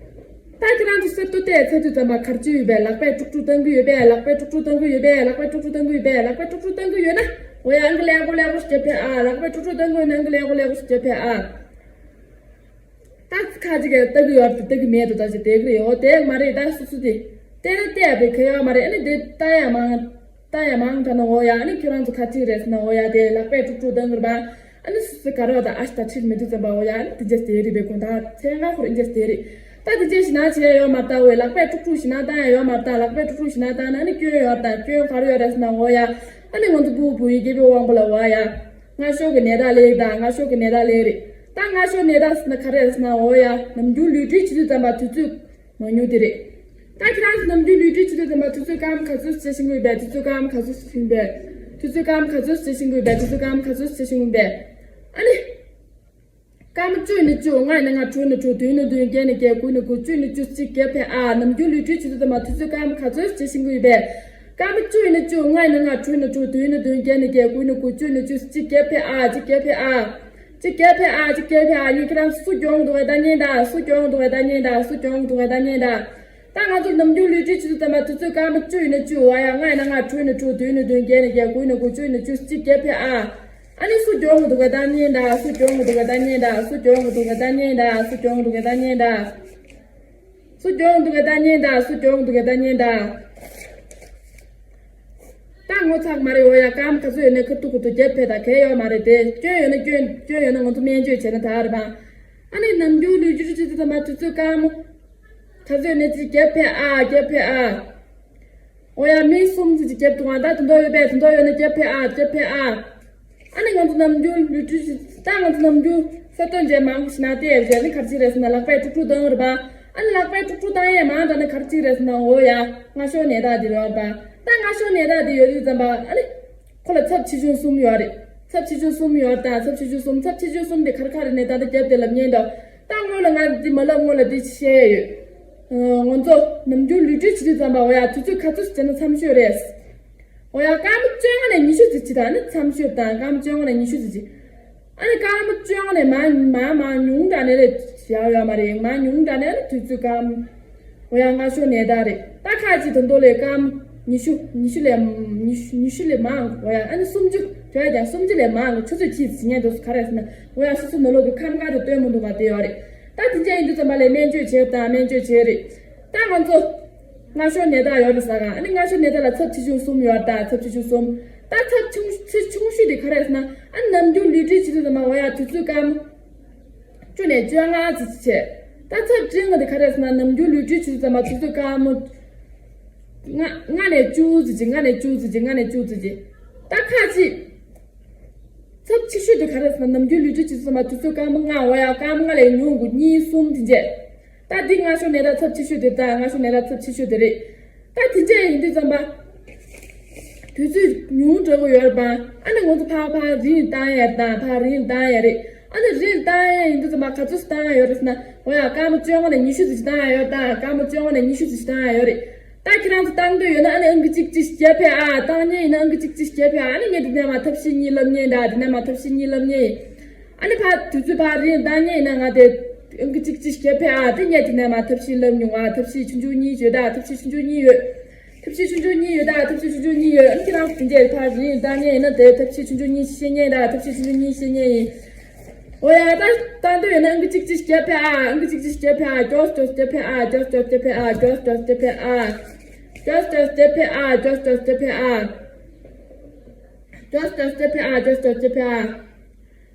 ད་ཁྱེད་རང་ཚོ་གསེར་ཏོག་བལྟས་ཚར་དུས་ཙམ་པ་ག་རེ་བྱེད་ཡོད་པས། ལག་པས་དཀྲུག་དཀྲུག་བཏང་གི་ཡོད་པས། ལག་པས་དཀྲུག་དཀྲུག་བཏང་གི་ཡོད་པས། ལག་པས་དཀྲུག་དཀྲུག་བཏང་གི་ཡོད་པས། ལག་པས་དཀྲུག་དཀྲུག་བཏང་གི་ཡོད་ན། འོ་ཡ། ཨང་ཀི་ལེགས་པོ་ལེགས་པོ་ཞིག་བརྒྱབ་ཕེབས་ཨ། ལག་པས་དཀྲུག་དཀྲུག་བཏང་གི་ཡོད་ན་ཨང་ཀི་ལེགས་པོ་ལེགས་པོ་ཞིག་བརྒྱབ་ཕེབས་ཨ། ད་ཁ་ཅིག་གིས་ལྟ་གི་ཡོད་རེད། ལྟ་གི་མེད་དོ། ད་ཅིག་བསྡད་གི་རེད། འོ་དེ་མ་རེད། ད་སོ་སོ་དེ། བལྟས་ན་བལྟས་པའི་ཁེ་ཡོད་མ་རེད། ཨ་ནི་དེ་ལྟ་ཡ་མང་ལྟ་ཡ་མང་དྲགས་ན་འོ་ཡ། ཨ་ནི་ཁྱོད་རང་ཚོ་ཁ་ཅིག་རེད་ཟེར་ན་འོ་ཡ། དེ་ལག་པས་དཀྲུག་དཀྲུག་བཏང་གི་རེད་པ། ཨ་ནི་སུ་སུ་ག་རེ་བ་དང་ཨ་ཤ་དང་ཁྲིད་མི་འདུག་ཙམ་པ་འོ་ཡ། ཨ་ནི་དེ་རྗེས་དེ་རེད་པའི་དགོང་དག་ཚེ་སྔ་ཁོར་ཨིན་ཅེས་དེ་རེད། ད་དེ་རྗེས་ཞིག་ན་བྱས་ཡོད་མ་ད་འོ་ཡ། ལག་པས་དཀྲུག་དཀྲུག་ཞིག་ན་བཏང་ཡ་ཡོད་མ་ད། ལག་པས་དཀྲུག་དཀྲུག་ཞིག་ན་བཏང་ན་ཨ་ནི་སྐྱོན་ཡོད་ད། སྐྱོན་ག་རེ་ཡོད་རེད་ཟེར་ན་འོ་ཡ། ཨ་ནི་ང་ཚོ་ཕྲུ་གུ་བུ་ཡི་སྐྱེ་བོ་དབང་པོ་ལ་འོ་ཡ། སྔ་ཤོས་ཀྱི་ནད་རྟགས་ལས་ད་སྔ་ཤོས་ཀྱི་ནད་རྟགས་ལས་རེད། ད་སྔ་ཤོས་ནད་རྟགས་ཟེར་ན་ག་རེ་རེད་ཟེར་ན་འོ་ཡ། ནམ་རྒྱུན་ལུས་འབྲེལ་བྱེད་དུས་ཙམ་པ་དུས་ཚོད་མང་ཉུང་དེ་རེད། ད་ཁྱེད་རང་ཚོ་ནམ་རྒྱུན་ལུས་འབྲེལ་བྱེད་དུས་ཙམ་པ་དུས་ཚོད་སྐར་མ་ག་ཚོད་བྱེད་བཞིན་ཡོད་པས། དུས་ཚོད་སྐར་མ་ག་ཚོད་བྱེད་བཞིན་པས། དུས་ཚོད་སྐར་མ་ག་ཚོད་བྱེད་བཞིན་ཡོད་པས། དུས་ཚོད་སྐར་མ་ག་ཚོད་བྱེད་བཞིན་ཡོད་པས། ཨ་ནི། སྐར་མ་བཅུ་ཡིན་ན་བཅུ། ལྔ་ཡིན་ན་ལྔ། དྲུག་ཡིན་ན་དྲུག། བདུན་ཡིན་ན་བདུན། བརྒྱད་ཡིན་ན་བརྒྱད། དགུ་ཡིན་ན་དགུ། བཅུ་ཡིན་ན་བཅུ། གཅིག་བརྒྱད་ཕེབས་ཨ། ནམ་རྒྱུན་ལུས་འབྲེལ་བྱེད་དུས་ཙམ་པ་དུས་ཚོད་སྐར་མ་ག་ཚོད་བྱེད་བཞིན་ཡོད་པས། སྐར་མ་བཅུ་ཡིན་ན་བཅུ། ལྔ་ཡིན་ན་ལྔ། དྲུག་ཡིན་ན་དྲུག། བདུན་ཡིན་ན་བདུན། བརྒྱད་ཡིན་ན་བརྒྱད། དགུ་ཡིན་ན་དགུ། བཅུ་ཡིན་ན་བཅུ། གཅིག་བརྒྱད་ཕེབས་ཨ། གཅིག་བརྒྱད་ཕེབས་ཨ། གཅིག་བརྒྱད་ཕེབས་ཨ། གཅིག་བརྒྱད་ཕེབས་ཨ། ངས་ཁྱེད་རང་སུ་གྱོང་འདུག་ག་ལྟ་ཉན་ད། སུ་གྱོང་འདུག་ག་ལྟ་ཉན་ད། སུ་གྱོང་འདུག་ག་ལྟ་ཉན་ད། ད་ང་ཚོ་ནམ་རྒྱུན་ལུས་འབྲེལ་བྱེད་དུས་ཙམ་པ་དུས་ཚོད་སྐར་མ་བཅུ་ཡིན་ན་བཅུ། འོ་ཡ། ལྔ་ཡིན་ན་ལྔ། དྲུག་ཡིན་ན་དྲུག། བདུན་ཡིན་ན་བདུན། བརྒྱད་ཡིན་ན་བརྒྱད། དགུ་ཡིན་ན་དགུ། བཅུ་ཡིན་ན་བཅུ། གཅིག་བརྒྱད་ཕེབས་ཨ། ཨ་ནི་སུ་གྱོང་འདུག་ག་ལྟ་ཉན་ད། སུ་གྱོང་འདུག་ག་ལྟ་ཉན་ད། སུ་གྱོང་འདུག་ག་ལྟ་ཉན་ད། སུ་གྱོང་འདུག་ག་ལྟ་ཉན་ད། སུ་གྱོང་འདུག་ག་ལྟ་ཉན་ད། སུ་གྱོང་འདུག་ག་ལྟ་ཉན་ད། ད་ངོ་ཚ་གི་མ་རེད། འོ་ཡ། སྐར་མ་ག་ཚོད་ཡོད་ན་ཁ་ཐུག་ཁ་ཐུག་བརྒྱབ་ཕེབས་དང་། གལ་ཡོད་མ་རེད་དེ། སྐྱོན་ཡོད་ན་སྐྱོན། སྐྱོན་ཡོད་ན་ང་ཚོ་སྨན་བཅོས་བྱས་ན་ད་རེད་པ། ཨ་ནི་ནམ་རྒྱུན་ལུས་འབྲེལ་བྱེད་དུས་ཙམ་པ་དུས་ཚོད་སྐར་མ་ག་ཚོད་ཡོད་ན་ཅིག་བརྒྱབ་ཕེབས་ཨ། བརྒྱབ་ཕེབས་ཨ། འོ་ཡ། མི་གསུམ་ཙམ་ཅིག་བརྒྱབ་འདུག་ཨ། ད་དེ་འདྲ་ཡོད་པས། དེ་འདྲ་ཡོད་ན་བརྒྱབ་ཕེབས་ཨ། བརྒྱབ་ཕེབས་ཨ། ཨ་ནི་ང་ཚོ་ནམ་རྒྱུན་ལུས་འབྲེལ་བྱེད། ད་ང་ཚོ་ནམ་རྒྱུན་གསོལ་སྟོན་བྱས་མང་པོ་ཞིག་ན་བལྟས་བྱས་ནི་ག་རེ་ཅིག་རེད་ཟེར་ན་ལག་པས་དཀྲུག་དཀྲུག་བཏང་རེད་པ། ཨ་ནི་ལག་པས་དཀྲུག་དཀྲུག་བཏང་ཡས་མང་དྲགས་ན་ག་རེ་ཅིག་རེད་ཟེར་ན་འོ་ཡ། སྔ་ཤོས་ནད་རྟགས་འདི་རེད་པ། ད་སྔ་ཤོས་ནད་རྟགས་འདི་ཡོད་དུས་ཙམ་པ་ཨ་ནི། ཁོ་ལ་ཚབས་ཆེ་ཆུང་གསུམ་ཡོད་རེད། ཚབས་ཆེ་ཆུང་གསུམ་ཡོད་དང་། ཚབས་ཆེ་ཆུང་གསུམ། ཚབས་ཆེ་ཆུང་གསུམ་དེ་ག་རེ་ག་རེ་ནས་ད་ལྟ་རྒྱབ་དེ་ལབ་ཉན་དང་། ད་སྔོན་ལ་ང་འདི་མ་ལབ་སྔོན་ལ་འདི་བཤད་ཡོད། ཨ། ང་ཚོ་ནམ་རྒྱུན་ལུས་འབྲེལ་བྱེད་དུས་ཙམ་པ་འོ་ཡ། དུས་ཚོད་ག་ཚོད་བྱས་ན་མཚམས་ཤོས་རེད། འོ་ཡ། སྐར་མ་བཅོ་ལྔ་ནས་ཉི་ཤུ་ཙམ་ཅིག་དང་ནི་མཚམས་ཤོས་དང་། སྐར་མ་བཅོ་ལྔ་ནས་ཉི་ཤུ་ཙམ་ཅིག་ཨ་ནི་སྐར་མ་བཅོ་ལྔ་ནས་མང་མང་མང་ཉུང་དྲགས་ནས་རེད་ཡག་ཡོད་མ་རེད། མང་ཉུང་དྲགས་ནས་ཨ་ནི་དུས་ཚོད་སྐར་མ། འོ་ཡ། སྔ་ཤོས་ནད་རྟགས་རེད། ད་ཁ་ཅིག་དོན་དོ་ལས་སྐར་མ་ཉི་ཤུ། ཉི་ཤུ་ལས། ཉི་ཤུ། ཉི་ཤུ་ལས་མང་། འོ་ཡ། ཨ་ནི་སུམ་ཅུ། དོལ་ཀྱང་སུམ་ཅུ་ལས་མང་གི་ཆུ་ཚོད་གཅིག་ཟིན་ཉན་དུ་ག་རེ་ཟེར་ན། འོ་ཡ། སོ་སོ་ནང་ལོགས་ཀྱི་ཁམས་ཁ་དེ་སྟོན་མི་འདུག་ག་དེ་ཡོད་རེད། ད་དེ་འདྲ་ཡིན་དུས་ཙམ་པ་ལས་སྨན་བཅོས་བྱས་དང་། སྨན་བཅོས་བྱས་རེད། ད་ང་ཚོ་སྔ་ཤོས་ནད་རྟགས་ཡོད་རེད་ཟེར་ག་ཨ་ནི་སྔ་ཤོས་ནད་རྟགས་ལ་ཚབས་ཆེ་ཆུང་གསུམ་ཡོད་རེད། ད་ཚབས་ཆེ་ཆུང་གསུམ། ད་ཚབས་ཆུང་ཆེ་ཆུང་ཤོས་དེ་ག་རེ་ཟེར་ན། ཨ་ནི་ནམ་རྒྱུན་ལུས་འབྲེལ་བྱེད་དུས་ཙམ་པ་འོ་ཡ། དུས་ཚོད་སྐར་མ་བཅུ་ནས་བཅོ་ལྔ་ཙམ་ཅིག་བྱས། ད་ཚབས་ཆེ་ཤོས་དེ་ག་རེ་ཟེར་ན། ནམ་རྒྱུན་ལུས་འབྲེལ་བྱེད་དུས་ཙམ་པ་དུས་ཚོད་སྐར་མ་ལྔ། ལྔ་ནས་བཅུ་ཙམ་ཅིག་ལྔ་ནས་བཅུ་ཙམ་ཅིག་ལྔ་ནས་བཅུ་ཙམ་ཅིག་ད་ཁ་ཅིག་ཚབས་ཆེ་ཤོས་དེ་ག་རེ་ཟེར་ན། ནམ་རྒྱུན་ལུས་འབྲེལ་བྱེད་དུས་ཙམ་པ་དུས་ཚོད་སྐར་མ་ལྔ། འོ་ཡ། སྐར་མ་ལྔ་ལས་ཉུང་དགོས། གཉིས་གསུམ་དེ་འདྲས། ད་འདི་སྔ་ཤོས་ནད་རྟགས་ཚབས་ཆེ་ཤོས་དེ། ད་སྔ་ཤོས་ནད་རྟགས་ཚབས་ཆེ་ཤོས་དེ་རེད། ད་དེ་འདྲས་ཡིན་དུས་ཙམ་པ། དུས་ཚོད་ཉུང་དྲགས་པོ་ཡོད་རེད་པ། ཨ་ནི་ང་ཚོ་ཕར་ཕར་རིང་བཏང་ཡ་དང་། ཕར་རིང་བཏང་ཡ་རེད། ཨ་ནི་རིང་བཏང་ཡ་ཡིན་དུས་ཙམ་པ་ག་ཚོད་བཏང་ཡ་ཡོད་རེད་ཟེར་ན། འོ་ཡ། སྐར་མ་བཅོ་ལྔ་ནས་ཉི་ཤུ་ཙམ་ཞིག་བཏང་ཡ་ཡོད་དང་། སྐར་མ་བཅོ་ལྔ་ནས་ཉི་ཤུ་ཙམ་ཞིག་བཏང་ཡ་ཡོད་རེད། ད་ཁྱེད་རང་ཚོ་བཏང་འདོད་ཡོད་ན་ཨ་ནི་ཨང་ཀི་གཅིག་གཅིག་བརྒྱབ་ཕེབས་ཨ། བཏང་མཁན་ཡིན་ན་ཨང་ཀི་གཅིག་གཅིག་བརྒྱབ་ཕེབས་ཨ། ཨ་ནི་ངས་འདི་ནས་མར་ཐབས་ཤེས་གཉིས་ལབ་མཁན་དང་། འདི་ནས་མར་ཐབས་ཤེས་གཉིས་ལབ་མཁན་ཡིན། ཨ་ནི་ཕར་དུས་ཚོད་ཕར་རིང་བཏང་མཁན་ཡིན་ན་ང་དེ་ཨང་ཀི་གཅིག་གཅིག་བརྒྱབ་ཕེབས་ཨ། དེ་ངས་འདི་ནས་མར་ཐབས་ཤེས་ལབ་མྱོང་ཨ། ཐབས་ཤེས་ཆུང་ཆུང་གཉིས་ཡོད་ད། ཐབས་ཤེས་ཆུང་ཆུང་གཉིས་ཡོད། ཐབས་ཤེས་ཆུང་ཆུང་གཉིས་ཡོད་ད། ཐབས་ཤེས་ཆུང་ཆུང་གཉིས་ཡོད། ཨ་ནི་ཁྱེད་རང་དེ་འདྲས་ཕར་རིང་བཏང་མཁན་ཡིན་ན་དེ་ཐབས་ཤེས་ཆུང་ཆུང་གཉིས་ཤེས་མཁན་ད། ཐབས་ཤེས་ཆུང་ཆུང་གཉིས་ཤེས་མཁན་ཡིན། འོ་ཡ། ད་བཏང་འདོད་ཡོད་ན་ཨང་ཀི་གཅིག་གཅིག་བརྒྱབ་ཕེབས་ཨ། ཨང་ཀི་གཅིག་གཅིག་བརྒྱབ་ཕེབས་ཨ། མགྱོགས་མགྱོགས་བརྒྱབ་ཕེབས་ཨ། མགྱོགས་མགྱོགས་བརྒྱབ་ཕེབས་ཨ། མགྱོགས་མགྱོགས་བརྒྱབ་ཕེབས་ཨ། མགྱོགས་མགྱོགས་བརྒྱབ་ཕེབས་ཨ། མགྱོགས་མགྱོགས་བརྒྱབ་ཕེབས་ཨ། མགྱོགས་མགྱོགས་བརྒྱབ་ཕེབས་ཨ། མགྱོགས་མགྱོགས་བརྒྱབ་ཕེབས་ཨ།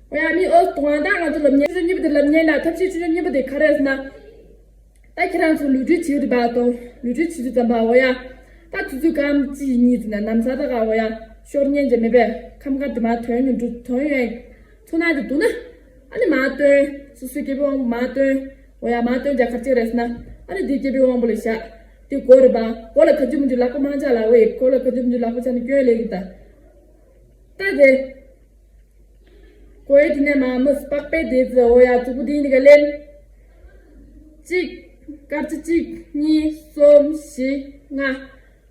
འོ་ཡ། མི་ཨོ་དོང་ད་ང་ཚོ་ལབ་མཁན་ཆུ་ཚོད་གཉིས་པ་དེ་ལབ་མཁན་ལ། ཐབས་ཤེས་ཆུ་ཚོད་གཉིས་པ་དེ་ག་རེ་ཟེར་ན། ད་ཁྱེད་རང་ཚོ་ལུས་འབྲེལ་བྱེད་རེད་པ་དང་། ལུས་འབྲེལ་བྱེད་དུས་ཙམ་པ་འོ་ཡ། ད་དུས་ཚོད་སྐར་མ་གཅིག་གཉིས་ཙམ་ནས་ནམ་གསར་ད་ག་འོ་ཡ། ཤོར་ཉན་བྱས་མེད་པས། ཁམས་ཁ་དེ་མར་དོན་ཡོང་འགྲོ་དོན་ཡོང་ཚོར་སྣང་དེ་འདུག་ན། ཨ་ནི་མར་སྟོན། སོ་སོའི་སྐྱེ་བོ་དབང་པོ་མར་སྟོན། འོ་ཡ། མར་སྟོན་བྱས་ག་རེ་བྱེད་རེད་ཟེར་ན། ཨ་ནི་དེ་སྐྱེ་བོའི་དབང་པོ་ལ་བཞག་དེ་མགོ་རེད་པ། མགོ་ལ་ག་འཇུ་མི་འཇུ་ལག་པ་མང་ཆགས་ལ་འོ་ཡ། མགོ་ལ་ག་འཇུ་མི་འཇུ་ལག་པ་ཆགས་ན་སྐྱོན་ལེགས་ཀྱི་ད། ད་དེ། གོས་དེ་ནས་མར་མི་པགས་པའི་སྡེ་ཚོ་འོ་ཡ། གཙུག་པོ་དེ་ནས་ག་ལེན། གཅིག་སྐར་ཆ་གཅིག་གཉིས། གསུམ། བཞི། ལྔ།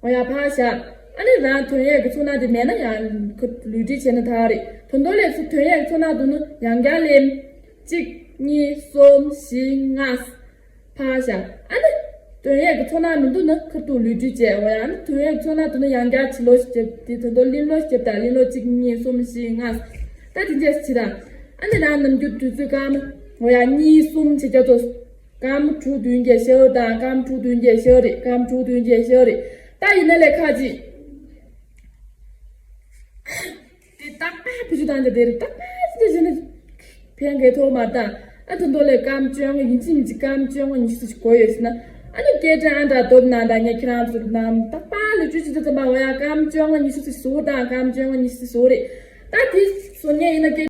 འོ་ཡ། ཕར་བཞག་ཨ་ནི་རང་དོན་ཡས་ཀྱི་ཚོར་སྣང་དེ་མེད་ན་ཡང་ཁོ་ལུས་འབྲེལ་བྱས་ན་ད་རེད། དོན་དོན་ལས་སུ་དོན་ཡས་ཀྱི་ཚོར་སྣང་འདུག་ན་ཡང་བསྐྱར་ལེན། གཅིག་གཉིས། གསུམ། བཞི། ལྔ། ཕར་བཞག་ཨ་ནི་དོན་ཡས་ཀྱི་ཚོར་སྣང་མི་འདུག་ན་ཁ་ཐུག་ལུས་འབྲེལ་བྱས། འོ་ཡ། ཨ་ནི་དོན་ཡས་ཀྱི་ཚོར་སྣང་འདུག་ན་ཡང་བསྐྱར་ཕྱི་ལོགས་ཤིག་བརྒྱབ་དེ་ད་དུང་གླིང་ལོགས་ཤིག་བརྒྱབ་དང་། གླིང་ལོགས་གཅིག་གཉིས། གསུམ། བཞི། ལྔ། ད་དེ་འདྲས་བྱེད་དང་། ཨ་ནི་རང་ནམ་རྒྱུན་དུས་ཚོད་སྐར་མ་འོ་ཡ། གཉིས། གསུམ་བྱེད་རྒྱ་ཚོ། སྐར་མ་དྲུག་བདུན་བརྒྱད་ཤར་དང་སྐར་མ་དྲུག་བདུན་བརྒྱད་ཤར་རེད། སྐར་མ་དྲུག་བདུན་བརྒྱད་ཤར་རེད། ད་ཡིན་ན་ལས་ཁ་ཅིག་དེ་རྟག་པར་བེད་སྤྱོད་བཏང་རྒྱུ་དེ་རེད། རྟག་པར་ཅི་བྱས་ནས་ཕན་གི་ཐོག་མ་དང་། ཨ་དེ་འདོ་ལས་སྐར་མ་བཅོ་ལྔ་ཡིན་གཅིག་མིན་གཅིག་སྐར་མ་བཅོ་ལྔ་ཉི་ཤུ་ཙམ་ཞིག་གོ་ཡོད་ཟེར་ན། ཨ་ནི་སྐད་འཕྲིན་ཨང་གྲངས་བཏབ་ན་འདྲ། ངས་ཁྱེད་རང་ཚོར་ནམ་རྟག་པར་ལོ་རྒྱུས་ཅི་ཙམ་ཙམ་པ་འོ་ཡ་སྐར་མ་བཅོ་ལྔ་ཉི་ཤུ་ཙམ་ཞིག་བཟོ་དང་སྐར་མ་བཅོ་ལྔ་ཉི་ཤུ་ཙམ་ཞིག་བཟོ་རེད། ད་དེ་བཟོ་མཁན་ཡིན་ན་སྐད་